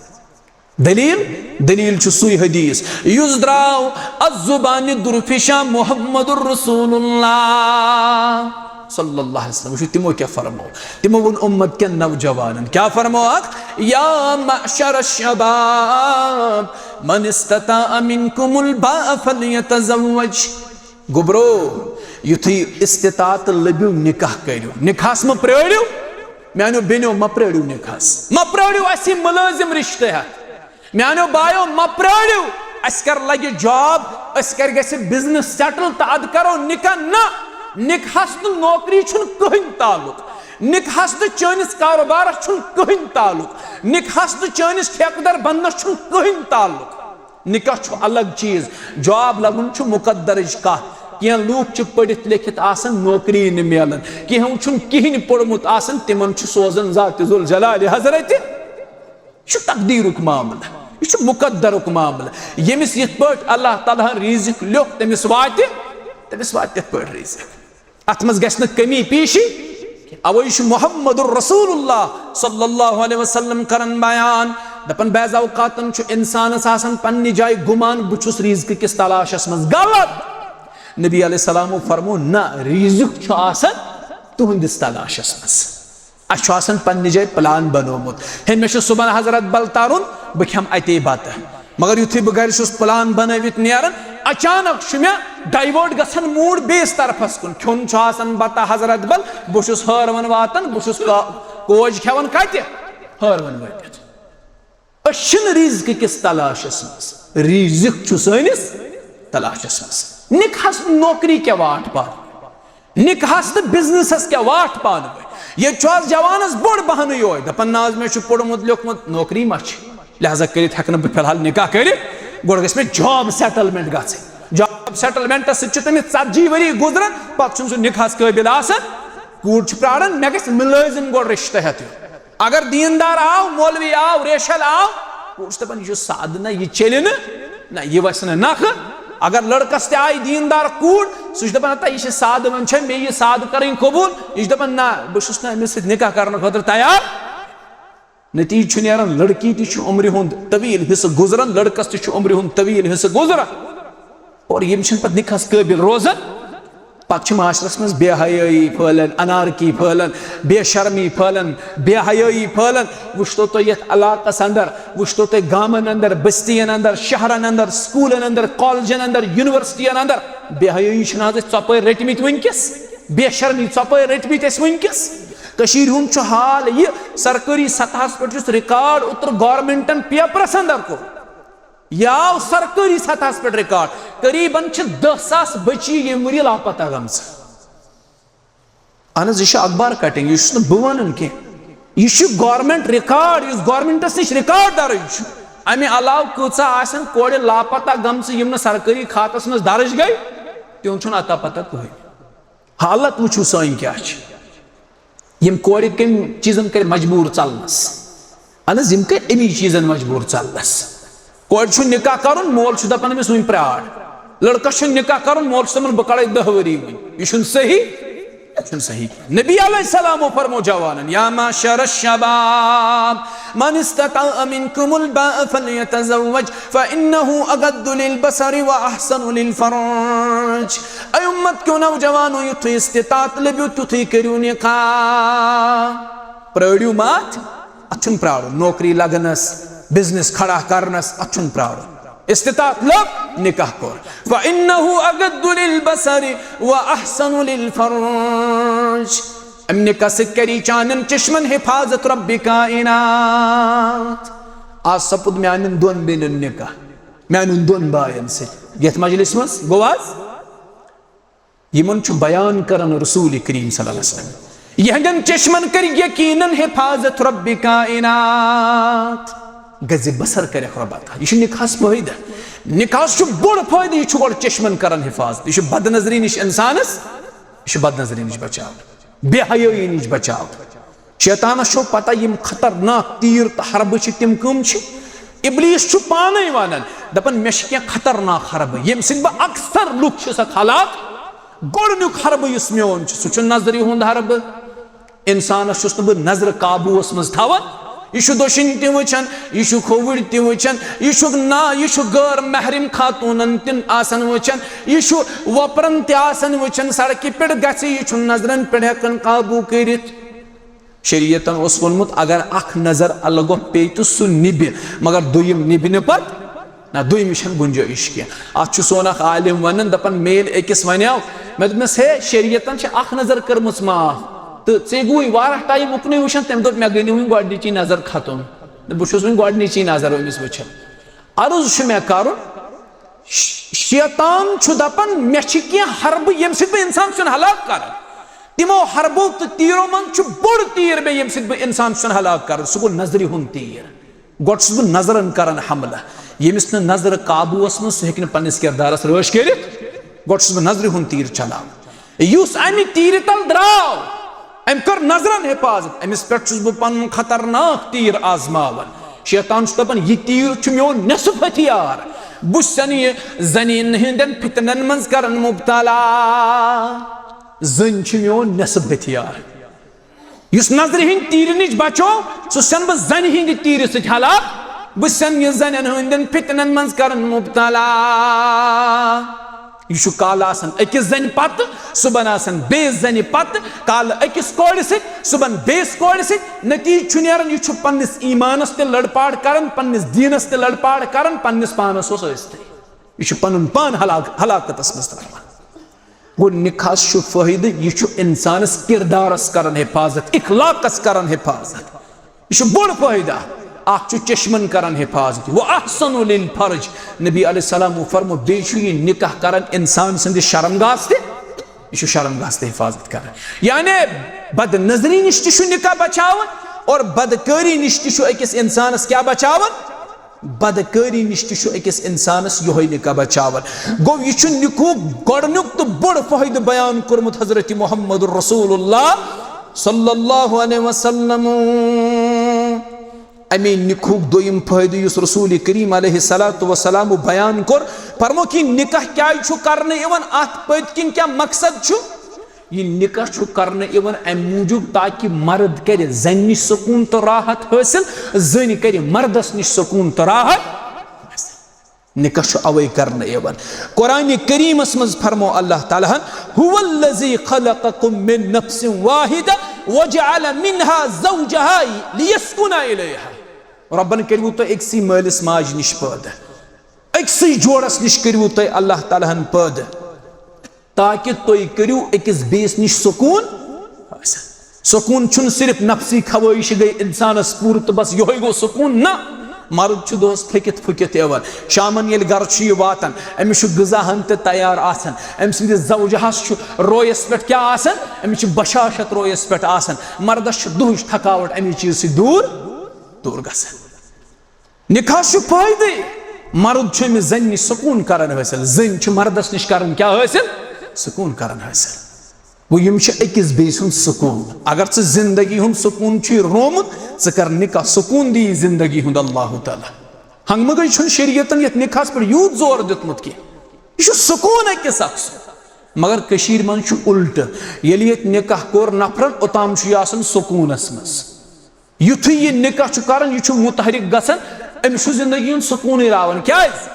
دلیل، دلیل چھُ سُے حدیث یُس درٛاو از زبانِ درفشاں محمد رسول اللہ صلی اللہ علیہ وسلم۔ وٕچھِو، تِمو کیٛاہ فرموو؟ تِمو ووٚن اُمت کٮ۪ن نوجوانن، کیٛاہ فرمووکھ؟ یا معشر الشباب، من استطاع منکم الباء فلیتزوج۔ گوٚبرو، یُتھُے استطاعت لٔبِو، نکاح کٔرِو۔ نکاحس مہ پرٛٲرِو، میانیو بیٚنیو، مہ پرٛٲرِو نکاحس، مہ پرٛٲرِو اَسہِ یہِ مُلٲزِم رِشتہٕ ہٮ۪تھ۔ میانیو بایو، مہ پرٛٲرِو، اَسہِ کر لگہِ جاب، اَسہِ کر گژھِ بزنس سیٹل تہٕ ادٕ کرو نکاح۔ نہ، نکاحس تہٕ نوکری چھُنہٕ کٕہٕنۍ تعلق، نکاحس تہٕ چٲنِس کاروبارس چھُنہٕ کٕہٕنۍ تعلق، نکاحس تہٕ چٲنِس ٹھیکہٕ در بننس چھُنہٕ کٕہٕنۍ تعلق۔ نکاح چھُ الگ چیز، جاب لگُن چھُ مقدرٕچ کتھ۔ کینٛہہ لوٗکھ چھِ پٔرِتھ لیکھِتھ آسان، نوکری نہٕ میلان، کینٛہو چھُنہٕ کِہیٖنۍ پوٚرمُت آسان، تِمن چھُ سوزان ذات ذوالجلال حضرت۔ یہِ چھُ تقدیٖرُک معاملہٕ، یہِ چھُ مقدرُک معاملہٕ۔ ییٚمِس یِتھ پٲٹھۍ اللہ تعالیٰ ہن رِزِق لیوٚکھ، تٔمِس واتہِ، تٔمِس واتہِ تِتھ پٲٹھۍ رِزِق۔ اتھ منٛز گژھِ نہٕ کمی پیٖشی۔ اوے چھُ محمد رسول اللہ صلی اللہ علیہ وسلم کران بیان، دپان، بعض اوقاتن چھُ انسانس آسان پننہِ جایہِ گُمان، بہٕ چھُس رِزقہٕ کِس تلاشس منٛز۔ غلط۔ نبی علیہ السلامو فرموو، نہ، رِزق چھُ آسان تُہنٛدِس تلاشس منٛز۔ اسہِ چھُ آسان پننہِ جایہِ پلان بنوومُت، ہے، مےٚ چھُ صبحن حضرت بل ترُن، بہٕ کھٮ۪مہٕ اتے بتہٕ۔ مگر یُتھُے بہٕ گرِ چھُس پلان بنٲوِتھ نیران، اچانک چھُ مےٚ ڈائیورٹ گژھان موڈ بیٚیِس طرفس کُن۔ کھیوٚن چھُ آسان بتہٕ حضرت بل، بہٕ چھُس ہٲروَن واتان، بہٕ چھُس کا-، کوج کھٮ۪وان کتہِ؟ ہٲروَن وٲتِتھ۔ أسۍ چھِنہٕ رِزقہٕ کِس تلاشس منٛز، رِزق چھُ سٲنِس تلاشس منٛز۔ نکاحس نوکری کیٛاہ واٹھ پانہٕ ؤنۍ؟ نکاحس تہٕ بزنسس کیٛاہ واٹھ پانہٕ ؤنۍ؟ ییٚتہِ چھُ آز جوانس بوٚڑ بہانہٕ یوے، دپان، نہ حظ، مےٚ چھُ پوٚرمُت لیوٚکھمُت، نوکری ما چھِ؟ لہذا کٔرِتھ ہٮ۪کہٕ نہٕ بہٕ فی الحال نکاح کٔرِتھ، گۄڈٕ گژھِ مےٚ جاب سیٹلمنٹ گژھٕنۍ۔ جاب سیٹلمنٹس سۭتۍ چھِ تٔمِس ژتجی ؤری گُزران، پتہٕ چھُنہٕ سُہ نکاحس قٲبل آسان۔ کوٗر چھِ پراران، مےٚ گژھِ مُلٲزِم گۄڈٕ رِشتہٕ ہٮ۪تھ یُن۔ اگر دیٖندار آو، مولوی آو، ریشل آو، کوٗر چھِ دپان، یہِ چھُ سادٕ نہ، یہِ چلہِ نہٕ، نہ، یہِ وَسہِ نہٕ نکھٕ۔ اگر لڑکس تہِ آیہِ دیٖندار کوٗر، سُہ چھُ دپان، ہتا، یہِ چھِ سادٕ، وۄنۍ چھےٚ مےٚ یہِ سادٕ کرٕنۍ قبوٗل۔ یہِ چھُ دپان، نہ، بہٕ چھُس نہٕ أمِس سۭتۍ نکاح کرنہٕ خٲطرٕ تیار۔ نتیجہٕ چھُ نیران، لڑکی تہِ چھُ عمرِ ہُنٛد طویل حصہٕ گُزران، لڑکس تہِ چھُ عمرِ ہُنٛد طویل حصہٕ گُزران۔ اور یِم چھِنہٕ پتہٕ نکاحس قٲبل روزان۔ پتہٕ چھِ معاشرس منٛز بے حیٲیی پھٲلان، انارکی پھٲلان، بے شرمی پھٲلان، بے حیٲیی پھٲلان۔ وٕچھتو تُہۍ یتھ علاقس اندر، وٕچھتو تُہۍ گامن اندر، بستین اندر، شہرن اندر، سکوٗلن اندر، کالجن اندر، یونیورسٹین اندر، بے حیٲیی چھِنہٕ آز أسۍ ژۄپٲرۍ رٔٹمٕتۍ وٕنکیٚس، بے شرمی ژۄپٲرۍ رٔٹمٕتۍ أسۍ وٕنکیٚس۔ کٔشیٖرِ ہُنٛد چھُ حال یہِ، سرکٲری سطحس پٮ۪ٹھ یُس ریکارڈ اوترٕ گورنمنٹن پیپرس اندر کوٚر، یہِ آو سرکٲری سطحس پٮ۪ٹھ ریکارڈ، قریباً چھِ دَہ ساس بچی ییٚمہِ ؤری لاپتہ گٔمژٕ۔ اہن حظ، یہِ چھُ اخبار کٹنگ، یہِ چھُس نہٕ بہٕ ونان کینٛہہ، یہِ چھُ گورنمنٹ ریکارڈ، یُس گورنمنٹس نِش ریکارڈ درٕج چھُ۔ امہِ علاوٕ کۭژاہ آسن کورِ لاپتہ گٔمژٕ یِم نہٕ سرکٲری کھاتس منٛز درٕج گٔے، تِہُنٛد چھُنہٕ اتا پتہ کٕہٕنۍ۔ حالت وٕچھِو سٲنۍ کیٛاہ چھِ۔ یِم کورِ کَمہِ چیٖزن کَرِ مجبوٗر ژَلنَس؟ اَہن حظ، یِم کَرِ اَمی چیٖزن مجبوٗر ژَلنَس۔ کورِ چھُ نکاح کَرُن، مول چھُ دَپان أمِس وٕنہِ پرٛار۔ لٔڑکَس چھُ نکاح کَرُن، مول چھُ دَپان بہٕ کَڑَے دَہ ؤری وٕنہِ۔ یہِ چھُنہٕ صحیح، یہِ چھُنہٕ صحیح کینٛہہ۔ نبی علیہ السلامو فرمو جوانن، یا معشر الشباب، من استطاع منکم الباء فلیتزوج فانه اغض للبصر واحسن للفرج۔ اے امت کیو نوجوانو، یُتھُے استطاعت لٔبِو، تیُتھُے کٔرِو نکاح۔ پرٛٲرِو مہ اَتھ، اَتھ چھُنہٕ پرٛارُن۔ نوکری لگنس، بزنس کھڑا کرنس، اَتھ چھُنہٕ پرٛارُن۔ استطاعت لٔب، نکاح کوٚر۔ فانه اغض للبصر واحسن للفرج۔ امہِ نکاح سۭتۍ کری چانٮ۪ن چشمن حفاظت رب کائنات۔ آز سپُد میانٮ۪ن دۄن بیٚنٮ۪ن نکاح، میانٮ۪ن دۄن باین سۭتۍ یتھ مجلس منٛز۔ گوٚو حظ؟ یِمن چھُ بیان کران رسول کریم صلی اللہ علیہ وسلم۔ یِہنٛدٮ۪ن چشمن کٔرۍ یقیناً حفاظت رب کائنات۔ گزِ بصر کرٮ۪کھ رب عطا۔ یہِ چھُ نکاحس فٲیدٕ۔ نکاحس چھُ بوٚڑ فٲیدٕ، یہِ چھُ گۄڈٕ چشمن کران حفاظت۔ یہِ چھُ بد نظری نِش انسانس، یہِ چھُ بد نظری نِش بچاوان، بے حیٲیی نِش بچاوان۔ شیطانس چھو پتہ یِم خطرناک تیٖر تہٕ حربہٕ چھِ تِم کٕم چھِ۔ ابلیس چھُ پانے ونان، دپان مےٚ چھِ کینٛہہ خطرناک حربہٕ ییٚمہِ سۭتۍ بہٕ اکثر لُکھ چھُسکھ ہلاک۔ گۄڈنیُک حربہٕ یُس میون چھُ، سُہ چھُ نظرِ ہُنٛد حربہٕ۔ انسانس چھُس نہٕ بہٕ نظرِ قابوٗوس منٛز تھاوان۔ یہِ چھُ دٔچھِنۍ تہِ وٕچھان، یہِ چھُ کھووُرۍ تہِ وٕچھان، یہِ چھُ نا، یہِ چھُ غٲر محرم خاتوٗنن تہِ آسان وٕچھان، یہِ چھُ وۄپرن تہِ آسان وٕچھان۔ سڑکہِ پٮ۪ٹھ گژھِ، یہِ چھُ نظرن پٮ۪ٹھ ہٮ۪کان قابوٗ کٔرِتھ۔ شریعتن اوس ووٚنمُت، اگر اکھ نظر الگۄ پیٚیہِ تہٕ سُہ نِبہِ، مگر دوٚیِم نِبہِ نہٕ پتہٕ۔ نہ، دوٚیمِس چھَنہٕ گُنجٲیِش کینٛہہ۔ اَتھ چھُ سون اَکھ عالِم وَنان، دَپان، مےٚ ییٚلہِ أکِس وَنیو، مےٚ دوٚپمَس، ہے، شریعتَن چھِ اَکھ نظر کٔرمٕژ معاف، تہٕ ژےٚ گوٚوُے واریاہ ٹایم اُکنُے وٕچھان، تٔمۍ دوٚپ، مےٚ گٔے نہٕ وٕنہِ گۄڈٕنِچی نظر ختم۔ بہٕ چھُس وۄنۍ گۄڈٕنِچی نظر أمِس وٕچھان۔ عرض چھُ مےٚ کَرُن، ش-، شیطان چھُ دَپان، مےٚ چھِ کینٛہہ حربہٕ، ییٚمہِ سۭتۍ بہٕ اِنسان چھُسَن ہلاک کَران۔ تِمو حربو تہٕ تیٖرو منٛز چھُ بوٚڑ تیٖر مےٚ، ییٚمہِ سۭتۍ بہٕ اِنسان چھُسَن ہلاک کَران۔ سُہ گوٚو نظرِ ہُنٛد تیٖر۔ گۄڈٕ چھُس بہٕ نظرن کران حملہٕ۔ ییٚمِس نہٕ نظرٕ قابوٗوس منٛز، سُہ ہیٚکہِ نہٕ پننِس کردارس رٲچھ کٔرِتھ۔ گۄڈٕ چھُس بہٕ نظرِ ہُنٛد تیٖر چلاوان۔ یُس امہِ تیٖرِ تل درٛاو، أمۍ کٔر نظرن حفاظت، أمِس پٮ۪ٹھ چھُس بہٕ پنُن خطرناک تیٖر آزماوان۔ شیطان چھُ دپان، یہِ تیٖر چھُ میون نصف ہتھیار۔ بہٕ چھُسن یہِ زنہِ ہٕنٛدٮ۪ن فتنن منٛز کران مبتلا۔ زٔنۍ چھِ میون نصف ہتھیار۔ یُس نظرِ ہٕنٛدِ تیٖرِ نِش بچو، سُہ سٮ۪ن بہٕ زنہِ ہٕنٛدِ تیٖرِ سۭتۍ ہلاک۔ بہٕ سٮ۪ن یہِ زنٮ۪ن ہٕنٛدٮ۪ن فتنن منٛز کرن مبتلا۔ یہِ چھُ کالہٕ آسان أکِس زنہِ پتہٕ، صُبحن آسان بیٚیِس زنہِ پتہٕ، کالہٕ أکِس کورِ سۭتۍ، صُبحن بیٚیِس کورِ سۭتۍ۔ نتیٖجہٕ چھُ نیران، یہِ چھُ پننِس ایٖمانس تہِ لڑپاڑ کران، پننِس دیٖنس تہِ لڑپاڑ کران، پننِس پانس اوس ٲسۍتھٕے۔ یہِ چھُ پنُن پان ہلاک-، ہلاکتس منٛز ترٛاوان۔ گوٚو نِکاحس چھُ فٲیدٕ، یہِ چھُ اِنسانس کِردارس کران حفاظت، اخلاقس کران حفاظت۔ یہِ چھُ بوٚڑ فٲیدٕ۔ اکھ چھُ چشمن کران حفاظت۔ وَأَحْسَنُ لِلْفَرْجِ۔ نبی علیہ السلام فرمو، بیٚیہِ چھُ یہِ نِکاح کران اِنسان سٕنٛدِ شرمگاہس تہِ، یہِ چھُ شرمگاہس تہِ حفاظت کران۔ یعنی بد نظری نِش تہِ چھُ نِکاح بچاوان اور بدکٲری نِش تہِ چھُ أکِس اِنسانس کیٛاہ بچاوان؟ بدکٲری نِش تہِ چھُ أکِس اِنسانَس یِہوٚے نِکاح بچاوان۔ گوٚو، یہِ چھُ نِکاحُک گۄڈٕنیُک تہٕ بوٚڑ فٲیدٕ بیان کوٚرمُت حضرت محمد رسول اللہ صلی اللہ علیہ وسلم۔ اَمے نِکاحُک دوٚیِم فٲیدٕ یُس رسول کریم علیہ الصلوۃ والسلام بیان کوٚر، فرمو کہِ نِکاح کیٛازِ چھُ کرنہٕ یِوان، اَتھ پٔتۍ کِنۍ کیٛاہ مقصد چھُ؟ یہِ نِکاح چھُ کرنہٕ یِوان اَمہِ موٗجوٗب تاکہِ مرد کرِ زنہِ نِش سکوٗن تہٕ راحت حٲصِل، زٔنۍ کرِ مردس نِش سکوٗن تہٕ راحت حٲصِل۔ نِکاح چھُ اوے کرنہٕ یِوان۔ قرآن کریٖمس منٛز فرمو اللہ تعالیٰ ہن، "هو الذي خلقكم من نفس واحدة وجعل منها زوجها ليسكن إليها۔" رۄبن کٔرِوٕ تُہۍ أکسٕے مٲلِس ماجہِ نِش پٲدٕ، أکسٕے جوڑس نِش کٔرِوٕ تُہۍ اللہ تعالیٰ ہن پٲدٕ۔ تاکہِ تُہۍ کٔرِو أکِس بیٚیِس نِش سکوٗن حٲصِل۔ سکوٗن چھُنہٕ صرف نفسی خواہش گٔے اِنسانَس پوٗرٕ تہٕ بس یِہوٚے گوٚو سکوٗن، نہ۔ مرد چھُ دۄہَس تھٔکِتھ پھُکِتھ یِوان، شامَن ییٚلہِ گَرٕ چھُ یہِ واتان، أمِس چھُ غذا ہَن تہِ تیار آسان، أمۍ سٕنٛدِس زوجہَس چھُ رویَس پٮ۪ٹھ کیٛاہ آسان؟ أمِس چھِ بشاشت رویَس پٮ۪ٹھ آسان۔ مردَس چھِ دُہٕچ تھکاوٹ اَمی چیٖزٕ سۭتۍ دوٗر، دوٗر گژھان۔ نِکاح چھُ فٲیدٕ۔ مرد چھُ أمِس زَنہِ نِش سکوٗن کران حٲصِل، زٔنۍ چھِ مردَس نِش کران کیٛاہ حٲصِل؟ سکوٗن کران حٲصِل۔ گوٚو، یِم چھِ أکِس بیٚیہِ سُنٛد سکوٗن۔ اگر ژٕ زِندگی ہُنٛد سکوٗن چھُے رومُت، ژٕ کر نِکاح، سکوٗن دِیہِ زِندگی ہُنٛد اللہ تعالیٰ۔ ہنٛگہٕ منٛگَے چھُنہٕ شریعتن یَتھ نِکاحَس پٮ۪ٹھ یوٗت زور دیُتمُت کینٛہہ۔ یہِ چھُ سکوٗن أکِس اکھ سُنٛد۔ مگر کٔشیٖرِ منٛز چھُ اُلٹہٕ۔ ییٚلہِ ییٚتہِ نِکاح کوٚر نفرن، اوٚتام چھُ یہِ آسان سکوٗنَس منٛز۔ یُتھُے یہِ نِکاح چھُ کران، یہِ چھُ مُتحرِک گژھان، أمِس چھُ زِندگی ہُنٛد سکوٗنٕے راوان۔ کیٛازِ؟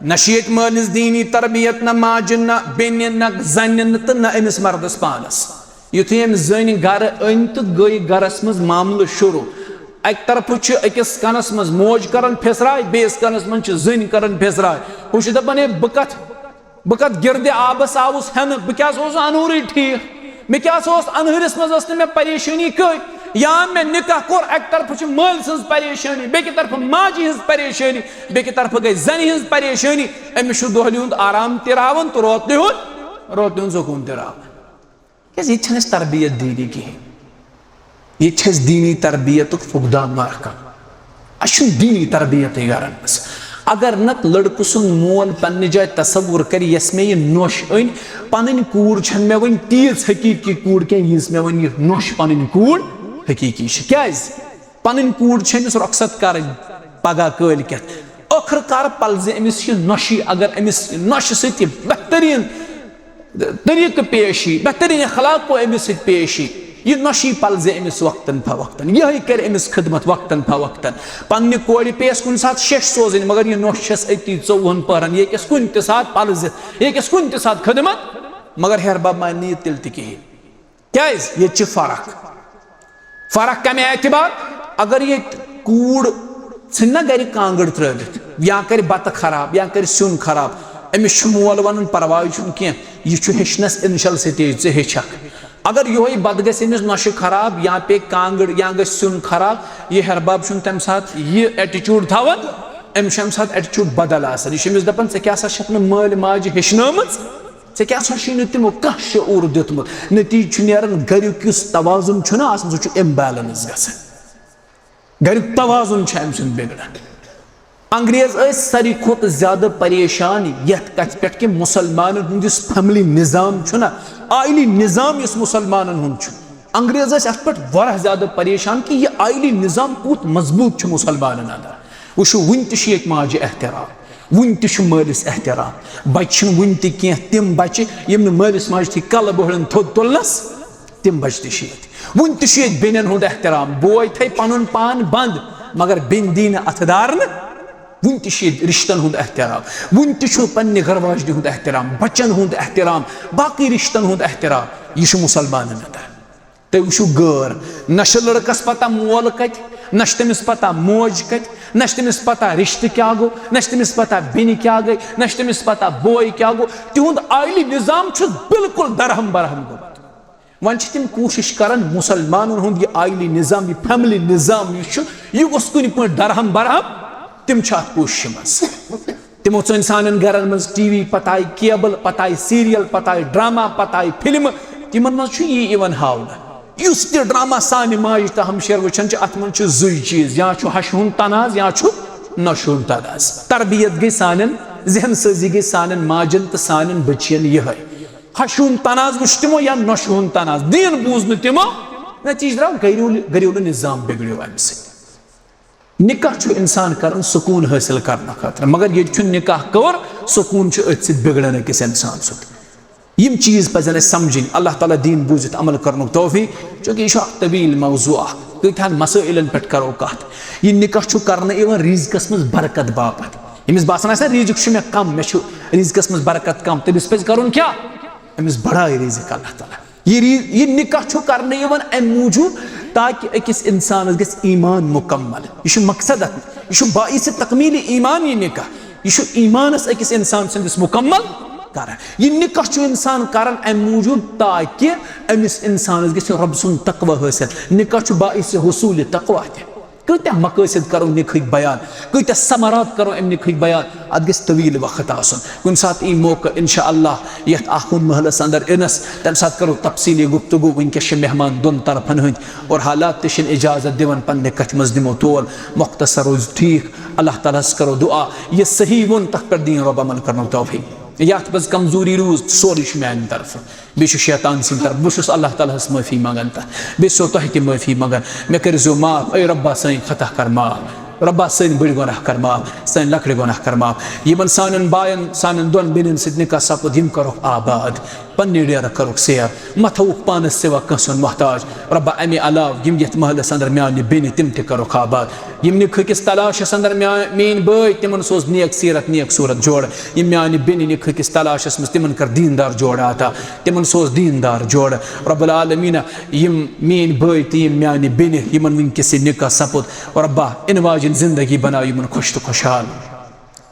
نہ چھِ ییٚتہِ مٲلِس دیٖنی تربیت، نہ ماجہِ، نہ بیٚنہِ، نہ زَنہِ، نہ تہٕ نہ أمِس مردَس پانَس۔ یُتھُے أمۍ زٔنۍ گرٕ أنۍ تہٕ گٔے گرَس منٛز معاملہٕ شروٗع۔ اَکہِ طرفہٕ چھِ أکِس کَنَس منٛز موج کران پھِسراے، بیٚیِس کَنَس منٛز چھِ زٔنۍ کران پھِسراے۔ ہُہ چھُ دَپان، "ہے، بہٕ کَتھ بہٕ کَتھ گِردِ آبَس آوُس ہٮ۪نہٕ؟ بہٕ کیٛاہ سا اوسُس اَنہورٕے ٹھیٖک؟ مےٚ کیٛاہ سا اوس اَنہٕرِس منٛز، ٲس نہٕ مےٚ پریشٲنی کٔہۍ؟ یا مےٚ نِکاح کوٚر، اَکہِ طرفہٕ چھِ مٲلۍ سٕنٛز پریشٲنی، بیٚکہِ طرفہٕ ماجہِ ہٕنٛز پریشٲنی، بیٚکہِ طرفہٕ گٔے زَنہِ ہٕنٛز پریشٲنی۔ أمِس چھُ دۄہلہِ ہُنٛد آرام تہِ راوان تہٕ روتلہِ ہُنٛد، روتلہِ ہُنٛد سکوٗن تہِ راوان۔" کیٛازِ ییٚتہِ چھَنہٕ اَسہِ تربیت دیٖنی کِہیٖنۍ۔ ییٚتہِ چھِ اَسہِ دیٖنی تربیتُک فقدان واقعہ۔ اَسہِ چھُنہٕ دیٖنی تربیتٕے گَرَن منٛز۔ اگر نہٕ لٔڑکہٕ سُنٛد مول پنٛنہِ جایہِ تصوُر کَرِ، یۄس مےٚ یہِ نۄش أنۍ، پَنٕنۍ کوٗر چھَنہٕ مےٚ وۄنۍ تیٖژ حقیٖقی کوٗر کینٛہہ، ییٖژ مےٚ وۄنۍ یہِ نۄش پَنٕنۍ کوٗر حقیٖقی چھِ۔ کیٛازِ؟ پَنٕنۍ کوٗر چھِ أمِس رۄخصت کَرٕنۍ پَگاہ کٲلۍ کٮ۪تھ۔ ٲخٕر کار پَلزِ أمِس یہِ نۄشی، اگر أمِس نۄشہِ سۭتۍ یہِ بہتریٖن طریٖقہٕ پیش یی، بہتریٖن اخلاق گوٚو أمِس سۭتۍ پیش یی، یہِ نۄشی پَلزِ أمِس وقتاً فوقتاً، یِہوٚے کَرِ أمِس خدمت وقتاً فوقتاً۔ پنٛنہِ کورِ پیٚیَس کُنہِ ساتہٕ شیٚش سوزٕنۍ، مگر یہِ نۄش چھَس أتی ژوٚوُہَن پٔہرَن، یہِ ہیٚکٮ۪س کُنہِ تہِ ساتہٕ پَلزِتھ، یہِ ہیٚکٮ۪س کُنہِ تہِ ساتہٕ خدمت، مگر ہیٚہر بَب مانہِ نہٕ یہِ تیٚلہِ تہِ کِہیٖنۍ۔ کیٛازِ؟ ییٚتہِ چھِ فرق۔ فرق کَمہِ اعتبار؟ اگر ییٚتہِ کوٗر ژھٕنہِ نا گرِ کانٛگٕر ترٲوِتھ، یا کرِ بتہٕ خراب، یا کرِ سیُن خراب۔ أمِس چھُ مول ونان، پرواے چھُنہٕ کینٛہہ، یہِ چھُ ہیٚچھنس initial stage، ژٕ ہیٚچھکھ۔ اگر یِہوے بتہٕ گژھِ أمِس نۄشہِ خراب، یا پیٚیہِ کانٛگٕر، یا گژھِ سیُن خراب، یہِ ہیرباب چھُنہٕ تمہِ ساتہٕ یہِ attitude تھاوان، أمِس چھُ امہِ ساتہٕ attitude بدل آسان۔ یہِ چھُ أمِس دپان، ژےٚ کیٛاہ سا چھکھ نہٕ مٲلۍ ماجہِ ہیٚچھنٲومٕژ؟ ژےٚ کیٛاہ سا چھُے نہٕ تِمو کانٛہہ شعوٗر دیُتمُت؟ نتیٖجہٕ چھُ نیران، گریُک یُس توازُن چھُنہ آسان، سُہ چھُ imbalance گژھان۔ گریُک توازُن چھُ أمۍ سُنٛد بِگڑان۔ انگریز ٲسۍ ساروی کھۄتہٕ زیادٕ پریشان یتھ کتھِ پٮ۪ٹھ کہِ مسلمانن ہُنٛد یُس family نظام چھُنہ، عائلی نظام یُس مسلمانن ہُنٛد چھُ، انگریز ٲسۍ اتھ پٮ۪ٹھ واریاہ زیادٕ پریشان کہِ یہِ عائلی نظام کوٗت مضبوٗط چھُ مسلمانن اندر۔ وٕچھِو، وُنہِ تہِ چھُ ییٚتہِ ماجہِ احترام، وُنہِ تہِ چھُ مٲلِس احترام۔ بچہِ چھِنہٕ وُنہِ تہِ کینٛہہ تِم بچہِ یِم نہٕ مٲلِس ماجہِ تھی کلہٕ بۄہڑن تھوٚد تُلنس، تِم بچہِ تہِ چھِ ییٚتہِ۔ وُنہِ تہِ چھُ ییٚتہِ بیٚنٮ۪ن ہُنٛد احترام۔ بوے تھایہِ پنُن پان بنٛد، مگر بیٚنہِ دی نہٕ اتھٕ دارنہٕ۔ وُنہِ تہِ چھُ ییٚتہِ رشتن ہُنٛد احترام، وُنہِ تہِ چھُ پننہِ گرٕ واجنہِ ہُنٛد احترام، بچن ہُنٛد احترام، باقٕے رشتن ہُنٛد احترام۔ یہِ چھُ مسلمانن اندر۔ تُہۍ وٕچھِو غٲر، نہ چھُ لڑکس پتہ مول کتہِ، نہ چھُ تٔمِس پتہ موج کتہِ، نہ چھُ تٔمِس پتہ رشتہٕ کیٛاہ گوٚو، نہ چھُ تٔمِس پتہ بیٚنہِ کیٛاہ گٔے، نہ چھُ تٔمِس پتہ بوے کیٛاہ گوٚو۔ تِہُنٛد عائلی نظام چھُ بالکل درہم برہم گوٚمُت۔ وۄنۍ چھِ تِم کوٗشِش کران مسلمانن ہُنٛد یہِ عائلی نظام، یہِ family نظام یُس چھُ، یہِ گوٚژھ کُنہِ پٲٹھۍ درہم برہم۔ تِم چھِ اتھ کوٗششہِ منٛز۔ تِمو ژٲنۍ سانٮ۪ن گرن منٛز ٹی وی، پتہٕ آیہِ cable، پتہٕ آیہِ serial، پتہٕ آیہِ drama، پتہٕ آیہِ فلمہٕ۔ تِمن منٛز چھُ یی یِوان ہاونہٕ۔ یُس تہِ drama سانہِ ماجہِ تہٕ ہمشیر وٕچھان چھِ، اتھ منٛز چھُ زُے چیٖز، یا چھُ ہشہِ ہُنٛد تناز، یا چھُ نۄشہِ ہُنٛد تناز۔ تربیت گٔے سانٮ۪ن، ذہن سٲزی گٔے سانٮ۪ن ماجن تہٕ سانٮ۪ن بچین یِہے۔ ہشہِ ہُنٛد تناز وٕچھ تِمو یا نۄشہِ ہُنٛد تناز، دین بوٗز نہٕ تِمو، نتیجہٕ درٛاو گریولہٕ، گریولہٕ نظام بگڑیو امہِ سۭتۍ۔ نکاح چھُ انسان کران سکوٗن حٲصِل کرنہٕ خٲطرٕ، مگر ییٚتہِ چھُنہٕ نکاح کوٚر، سکوٗن چھُ أتھۍ سۭتۍ بگڑان أکِس انسان سُنٛد۔ یِم چیٖز پزن اَسہِ سمجھٕنۍ۔ اللہ تعالیٰ دیٖن بوٗزِتھ عمل کرنُک توفیق، چونکہ یہِ چھُ اکھ طویل موضوع اکھ، کۭتہن مسٲیلن پٮ۪ٹھ کرو کتھ۔ یہِ نکاح چھُ کرنہٕ یِوان رزقس منٛز برکت باپتھ۔ ییٚمِس باسان آسہِ نا رزق چھُ مےٚ کم، مےٚ چھُ رزقس منٛز برکت کم، تٔمِس پزِ کرُن کیٛاہ؟ أمِس بڑایہِ رزق اللہ تعالیٰ۔ یہِ ری-، یہِ نکاح چھُ کرنہٕ یِوان امہِ موٗجوٗب تاکہِ أکِس انسانس گژھِ ایمان مکمل۔ یہِ چھُ مقصد اتھ، یہِ چھُ باعث تکمیل ایمان یہِ نکاح۔ یہِ چھُ ایمانس أکِس انسان سٕنٛدِس مکمل کران۔ یہِ نکاح چھُ انسان کران امہِ موٗجوٗب تاکہِ أمِس انسانس گژھِ رۄب سُنٛد تقوی حٲصِل۔ نکاح چھُ باعث حصول تقوی تہِ۔ کۭتیاہ مقٲصد کرو نکاحٕکۍ بیان، کۭتیاہ ثمرات کرو امہِ نکاحٕکۍ بیان۔ اتھ گژھِ طویل وقت آسُن۔ کُنہِ ساتہٕ یی موقع انشاءاللہ یتھ آخوند محلس اندر انس، تمہِ ساتہٕ کرو تفصیلی گفتگو۔ وٕنکیٚس چھِ مہمان دۄن طرفن ہٕنٛدۍ اور حالات تہِ چھِنہٕ اجازت دِوان، پننہِ کتھِ منٛز دِمو تول۔ مختصر روزِ ٹھیٖک۔ اللہ تعالیٰ ہس کرو دعا، یہِ صحیح ووٚن تتھ پٮ۪ٹھ دِیِن رۄب عمل کرنُک توفیق۔ یتھ منٛز کمزوری روٗز، سورُے چھُ میانہِ طرفہٕ، بیٚیہِ چھُ شیطان سٕنٛدِ طرفہٕ۔ بہٕ چھُس اللہ تعالیٰ ہس معٲفی منٛگان تہٕ بیٚیہِ چھُسو تۄہہِ تہِ معٲفی منٛگان۔ مےٚ کٔرۍزیو معاف، اے رۄبا، سٲنۍ خطا کر معاف۔ رۄبا، سٲنۍ بٔڑۍ گۄناہ کر معاف، سٲنۍ لۄکٕٹۍ گۄناہ کر معاف۔ یِمن سانٮ۪ن باین، سانٮ۪ن دۄن بیٚنٮ۪ن سۭتۍ نکاح سپُد، یِم کرُکھ آباد، پننہِ ڈیرٕ کرُکھ سیر، مہ تھاوُکھ پانس سوا کٲنٛسہِ ہُنٛد محتاج۔ رۄبا، امہِ علاوٕ یِم یتھ محلس اندر میانہِ بیٚنہِ، تِم تہِ کرُکھ آباد۔ یِم نکاح کِس تلاشس اندر میا-، میٲنۍ بٲے، تِمن سوز نیک سیرت، نیک صورت جوڑ۔ یِم میانہِ بیٚنہِ نکاح کِس تلاشس منٛز، تِمن کر دیندار جوڑ عطا، تِمن سوز دیندار جوڑ۔ رب العالمین، یِم میٲنۍ بٲے تہٕ یِم میانہِ بیٚنہِ، یِمن وٕنکیٚس یہِ نکاح سپُد، رۄبا، یِنہٕ واجٮ۪ن زندگی بناو یِمن خۄش تہٕ خۄشحال۔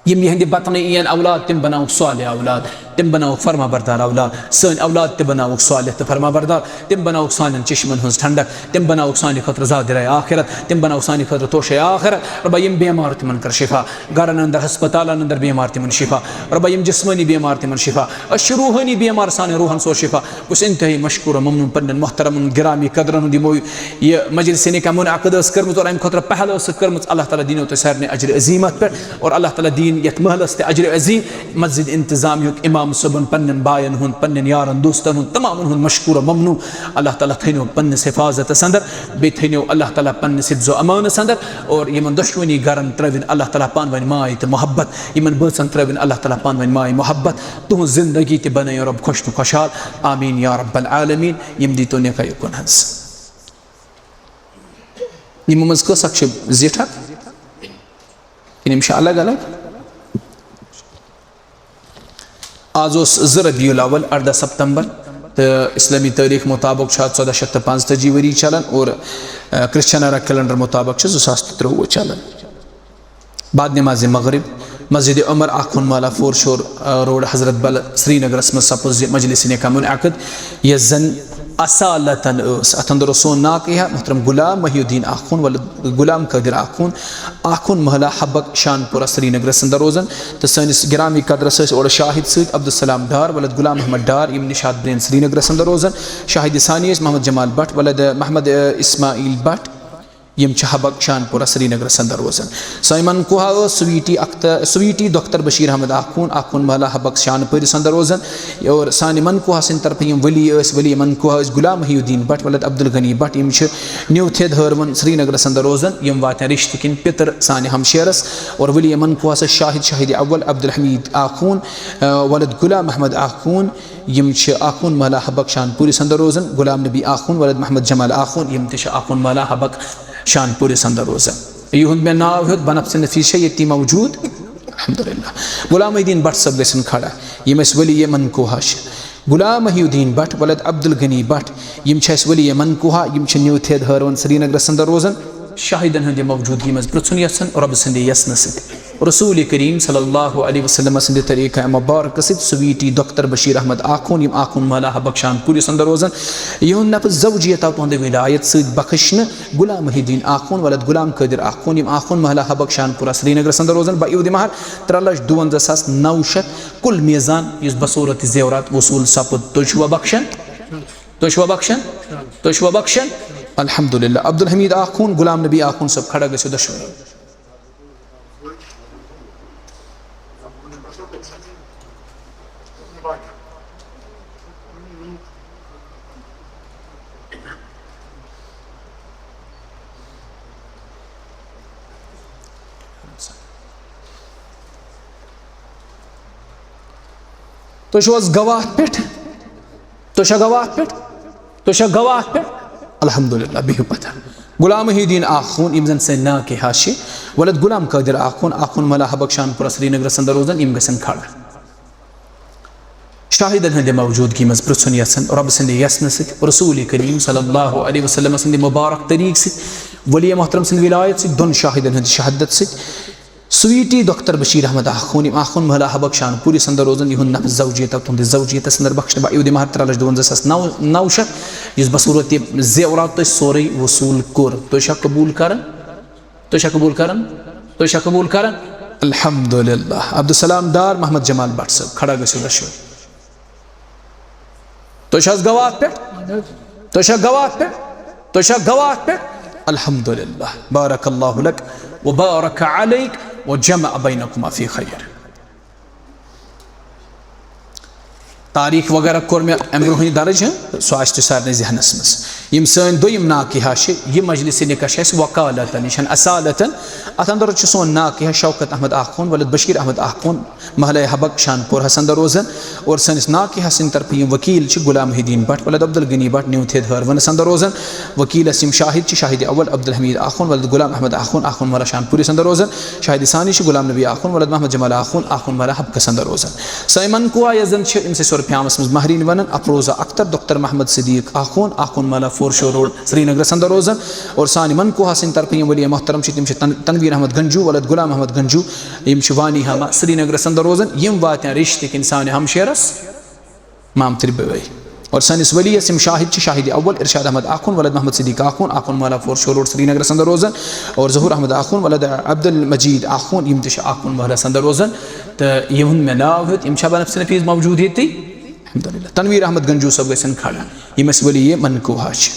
یِم یِہنٛدِ بطنہٕ یِن اولاد، تِم بناوُکھ صالح اولاد، تِم بناوُکھ فرما بردار اولاد۔ سٲنۍ اولاد تہِ بناوُکھ صالح تہٕ فرما بردار، تِم بناوُکھ سانٮ۪ن چشمن ہٕنٛز ٹھنڈک، تِم بناوُکھ سانہِ خٲطرٕ زادِ راے آخرت، تِم بناوُکھ سانہِ خٲطرٕ توشے آخرت۔ رۄبا، یِم بیمار، تِمن کر شفا، گرن اندر، ہسپتالن اندر بیمار، تِمن شفا۔ رۄبا، یِم جسمٲنی بیمار، تِمن شفا۔ أسۍ چھِ روحٲنی بیمار، سانٮ۪ن روحن سوز شفا۔ بہٕ چھُس انتہٲیی مشکور و ممنون پننٮ۪ن محترمن گرامی قدرن ہُنٛد، یِمو یہِ مجلس نکاح منعقد ٲس کٔرمٕژ اور امہِ خٲطرٕ پہل ٲسٕکھ کٔرمٕژ۔ اللہ تعالیٰ دِنو تۄہہِ سارنٕے اجر عظیم اتھ پٮ۪ٹھ، اور اللہ تعالیٰ دِیِن یتھ محلس تہِ اجر عظیم، مسجد انتظامیہُک، امام صٲبن، پننٮ۪ن باین ہُنٛد، پننٮ۪ن یارن دوستن ہُنٛد، تمامن ہُنٛد مشکور و ممنون۔ اللہ تعالیٰ تھٲینو پننِس حفاظتس اندر، بیٚیہِ تھٲینو اللہ تعالیٰ پننِس حفظ و امانس اندر، اور یِمن دۄشوٕنی گرن ترٲوِن اللہ تعالیٰ پانہٕ ؤنۍ ماے تہٕ محبت، یِمن بٲژن ترٲوِن اللہ تعالیٰ پانہٕ ؤنۍ ماے محبت۔ تُہنٛز زندگی تہِ بنٲیِن رۄب خۄش تہٕ خۄشحال۔ آمین یا رب العالمین۔ یِم دیٖتو نکاح یُکُن حظ۔ یِمو منٛز کٔژ اکھ چھِ زِٹھ اکھ؟ کِنہٕ یِم چھِ الگ الگ؟ آز اوس زٕ ربیع الاول، اردہ ستمبر، تہٕ اسلٲمی تٲریخ مطابق چھُ آز ژۄدہ شیٚتھ تہٕ پانٛژتٲجی ؤری چلان اور، آ، کرسچن عرب کیلنڈر مطابق چھُ زٕ ساس تہٕ ترٛۆوُہ چلان۔ بعد نماز مغرب مسجد عمر آخون مالا فور شور، آ، روڈ حضرت بل سرینگرس منٛز سپُد زِ مجلس نکاح منعقد، یۄس زن اصالتن ٲس۔ اتھ اندر اوس سون ناکیہ محترم غلام محی الدین آخون ولد غلام قادر آخون، آخون محلہ حبک شانپورہ سرینگرس اندر روزان، تہٕ سٲنِس گرامی قدرس ٲسۍ اورٕ شاہد سۭتۍ عبدالسلام ڈار ولد غلام محمد ڈار، یِم نشاط برین سرینگرس اندر روزان۔ شاہد ثانی ٲسۍ محمد جمال بٹ ولد، آ، محمد، آ، اسماعیل بٹ۔ یِم چھِ حبک شانپورہ سرینگرس اندر روزان۔ سٲنۍ منکوہا ٲس سویٹی اختر، سویٹی دختر بشیر احمد آخون، آخون محلہ حبک شانپورس اندر روزان۔ اور سانہِ منکوہا سٕنٛدِ طرفہٕ یِم ولی ٲسۍ، ولی منکوہا ٲسۍ غلام محی الدین بٹ ولد عبدالغنی بٹ، یِم چھِ نیو تھید ہٲروَن سرینگرس اندر روزان۔ یِم واتن رشتہٕ کِنۍ پِتر سانہِ ہمشیرس۔ اور ولی منکوہا ٲسۍ شاہد، شاہد اول عبدالحمید آخون، آ، ولد غلام احمد آخون۔ یِم چھِ آخون محلہ حبک شانپورس اندر روزان۔ غلام نبی آخون ولد محمد جمال آخون، یِم تہِ چھِ آخون محلہ حبک شانپورس اندر روزان۔ یِہُنٛد مےٚ ناو ہیوٚت بنفس نفیس چھےٚ ییٚتی موجود۔ الحمدللہ۔ غلام محی الدین بٹ صٲب گژھن کھڑا، یِم اَسہِ ولی منکوہا چھِ۔ غلام محی الدین بٹ ولد عبدالغنی بٹ، یِم چھِ اَسہِ ولی منکوہا، یِم چھِ نیو تھید ہٲروَن سرینگرس اندر روزان۔ شاہدن ہٕنٛدِ موجودگی منٛز پرٛژھُن یژھان رۄبہٕ سٕنٛدِ یژنہٕ سۭتۍ، رسول کریم صلی اللہ علیہ وسلم سٕنٛدِ طریقہ مبارک سۭتۍ سویٹی دختر بشیر احمد آخون، یِم آخون محلہ حبک شانپورس اندر روزان، یِہُنٛد نفس زوجیت آو تُہنٛدِ ولایت سۭتۍ بخشنہٕ۔ غلام محی الدین آخون ولد غلام قادر آخون، یِم آخون محلہ حبک شانپورہ سرینگرس اندر روزان، بہ عیود مہر ترٛےٚ لچھ دُوَنزاہ ساس نَو شیٚتھ کل میزان، یُس بصورت زیورات وصول سپُد۔ تُہۍ چھِوا بخشان؟ تُہۍ چھِوا بخشان؟ تُہۍ چھِوا بخشان؟ الحمدللہ۔ عبدالحمید آخون، غلام نبی آخون صٲب، کھڑا گٔژھِو دۄشوے۔ تُہۍ چھِو حظ گواہ پٮ۪ٹھ؟ تُہۍ چھا گواہ پٮ۪ٹھ؟ تُہۍ چھا گواہ پٮ۪ٹھ؟ الحمدللہ، بِہِو پتھر۔ غلام محی الدین آخون، یِم زن سٲنۍ ناکیہ چھِ، ولد غلام قادر آخون، آخون محلہ حبک شانپورہ سرینگرس اندر روزان، یِم گژھن کھڑا۔ شاہدن ہٕنٛدِ موجودگی منٛز پرٛژھُن یژھان رۄبہٕ سٕنٛدِ یژنہٕ سۭتۍ، رسول کریم صلی اللہ علیہ وسلم سٕنٛدِ مبارک طریقہٕ سۭتۍ، ولی محترم سٕنٛدِ ولایت سۭتۍ، دۄن شاہدن ہٕنٛدِ شہادت سۭتۍ، سویٹی دختر بشیر احمد آخون، یِم آخون محلہ حبک شانپورس اندر روزان، یِہُنٛد نفس زوجیت آو تُہنٛدِس زوجیتس اندر بخشنہٕ بہ عیود مہر ترٛےٚ لچھ دُوَنزاہ ساس نَو، نَو شیٚتھ، یُس بصورت یہِ زیورات تۄہہِ سورُے وصول کوٚر۔ تُہۍ چھا قبول کران؟ تُہۍ چھا قبول کران؟ تُہۍ چھا قبول کران؟ الحمدللہ۔ عبدالسلام ڈار، محمد جمال بٹ صٲب، کھڑا گٔژھِو دۄشوے۔ تُہۍ چھِ حظ گواہ پٮ۪ٹھ؟ تُہۍ چھا گواہ پٮ۪ٹھ؟ تُہۍ چھا گواہ پٮ۪ٹھ؟ الحمدللہ۔ بارک اللہ لک و بارک علیک و جمع بینکما فی خیر۔ تاریخ وغیرہ کوٚر مےٚ اَمہِ برونٛہٕے درٕج، ہہ، سُہ آسہِ تۄہہِ سارنٕے ذہنس منٛز۔ یِم سٲنۍ دوٚیِم ناکیہ چھِ، یہِ مجلس نکاح چھِ اَسہِ وکالتن، یہِ چھَنہٕ اصالتن۔ اَتھ اندر چھُ سون ناکیہ شوکت احمد آخون ولد بشیر احمد آخون، محلہ حبک شانپورہ اندر روزان، اور سٲنِس ناکیہ سٕنٛدِ طرفہٕ یِم وکیل چھِ غلام محی الدین بٹ ولد عبدالغنی بٹ، نیو تھید ہٲروَنس اندر روزان۔ وکیلس یِم شاہد چھِ، شاہد اول عبدالحمید آخون ولد غلام احمد آخون، آخون محلہ شانپورس اندر روزان۔ شاہد ثانی چھِ غلام نبی آخون ولد محمد جمال آخون، آخون محلہ حبکس اندر روزان۔ سٲنۍ منکوہا یۄس زن چھِ، أمِس ٲسۍ یورٕ پیامس منٛز مہرِنۍ ونان، افروزہ اختر دختر محمد صدیق آخون، آخون محلہ فور شور روڈ سرینگرس اندر روزان۔ اور سانہِ منکوہا سٕنٛدِ طرفہٕ یِم ولی محترم چھِ، تِم چھِ تن-، تنویر احمد گنجو ولد غلام احمد گنجو، یِم چھِ وانی ہما سرینگرس اندر روزان۔ یِم واتن رشتہٕ کِنۍ سانہِ ہمشیرس مامتٕرۍ بٲے۔ اور سٲنِس ولیس یِم شاہد چھِ، شاہد اول ارشاد احمد آخون ولد محمد صدیق آخون، آخون محلہ فور شور روڈ سرینگرس اندر روزان، اور ظہور احمد آخون ولد عبد المجید آخون، یِم تہِ چھِ آخون محلس اندر روزان۔ تہٕ یِہُنٛد مےٚ ناو ہیوٚت، یِم چھا بنفس نفیس موجود ییٚتی؟ الحمدللہ۔ تنویر احمد گنجو صٲب گژھن کھڑا، یِم اَسہِ ولی منکوہا چھِ۔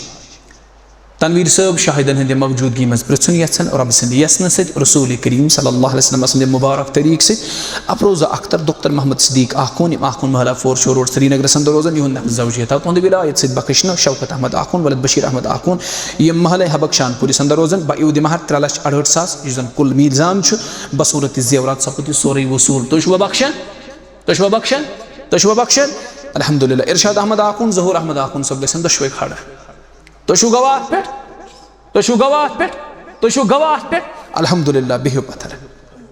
تنویر صٲب شاہدن ہٕنٛدِ موجودگی منٛز پرٛژھُن یژھن رۄبہٕ سٕنٛدِ یژنہٕ سۭتۍ، رسول کریم صلی اللہ علیہ وسلم سٕنٛدِ مبارک طریقہٕ سۭتۍ، افروزہ اختر دختر محمد صدیق آخون، یِم آخون محلہ فور شور روڈ سرینگرس اندر روزان، یِہُنٛد نفس زوجیت آو تُہنٛدِ ولایت سۭتۍ بخشنہٕ، شوکت احمد آخون ولد بشیر احمد آخون، یِم محلہ حبک شانپورس اندر روزان، بہ عیود مہر ترٛےٚ لچھ اڑہٲٹھ ساس، یُس زن کُل میزان چھُ بصورت زیورات سپُد یہِ سورُے وصول۔ تُہۍ چھِوا بخشان؟ تُہۍ چھِوا بخشان؟ تُہۍ چھِوا بخشان؟ الحمدللہ۔ ارشاد احمد آخون، ظہور احمد آخون صٲب گژھن دۄشوے کھڑا۔ تُہۍ چھِو گواہ اَتھ پٮ۪ٹھ؟ تُہۍ چھِو گواہ اَتھ پٮ۪ٹھ؟ تُہۍ چھِو گواہ اَتھ پٮ۪ٹھ؟ الحمدللہ، بِہِو پتھر۔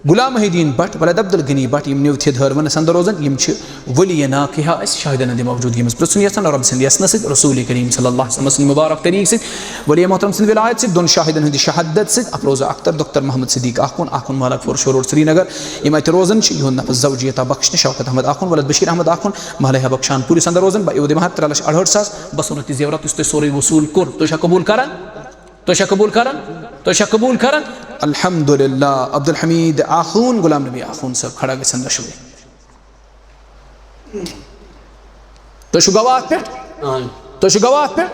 غلام محی الدین بٹ ولد عبدالغنی بٹ، یِم نیو تھید ہٲروَن سنٛد روزان، یِم چھِ ولی ناکحہ اَسہِ شاہدن ہٕنٛدِ موجودگی منٛز پرٛژھُن یژھان رۄب سٕنٛدِ یژنہٕ سۭتۍ، رسول کریم صلی اللہ علیہ وسلم سٕنٛدِ مبارک طریٖقہٕ سۭتۍ، ولی محترم سٕنٛدِ ولایت سۭتۍ، دۄن شاہدن ہٕنٛدِ شہادت سۭتۍ، افروزہ اختر، دختر محمد صدیق آخون، آخون مالک فور شورور سرینگر، یِم اَتہِ روزان چھِ، یِہُنٛد نفس زوجیتا بخش تہٕ شوکت احمد آخون ولد بشیر احمد آخون، محلہ بخشان پوٗرِس اندر روزان، بہ یود مہر ترٛےٚ لچھ اَڑہٲٹھ ساس، بس اوٚنُکھ تہِ زیورات یُس تۄہہِ سورُے وصوٗل کوٚر، تُہۍ چھا قبوٗل کران؟ تُہۍ چھا قبوٗل کران؟ تُہۍ چھا قبوٗل کران؟ الحمدللہ، عبدالحمید آخون، غلام نبی آخون صٲب کھڑا گژھن دۄشوے۔ تُہۍ چھِو گواہ پٮ۪ٹھ؟ تُہۍ چھِو گواہ پٮ۪ٹھ؟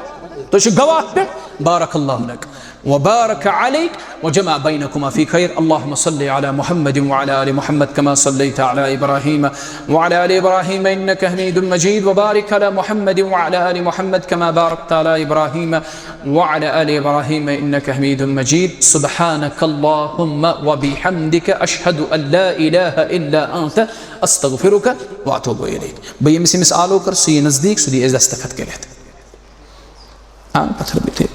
تُہۍ چھِو گواہ پٮ۪ٹھ؟ بارک اللہ لک وبارک علیک وجمع بینکما فی خیر۔ اللهم صل علی محمد وعلی آل محمد کما صلیت علی ابراہیم وعلی آل ابراہیم انک حمید مجید، وبارک علی محمد وعلی آل محمد کما بارکت علی ابراہیم وعلی آل ابراہیم انک حمید مجید۔ سبحانک اللهم وبحمدک، اشہد ان لا الہ الا انت، استغفرک واتوب الیک۔ بہٕ ییٚمِس ییٚمِس آلو کر، سُہ یہِ نزدیٖک، سُہ دی اَسہِ دستخط کٔرِتھ۔ آ، پتھر بیٚیہِ تھٲیِو۔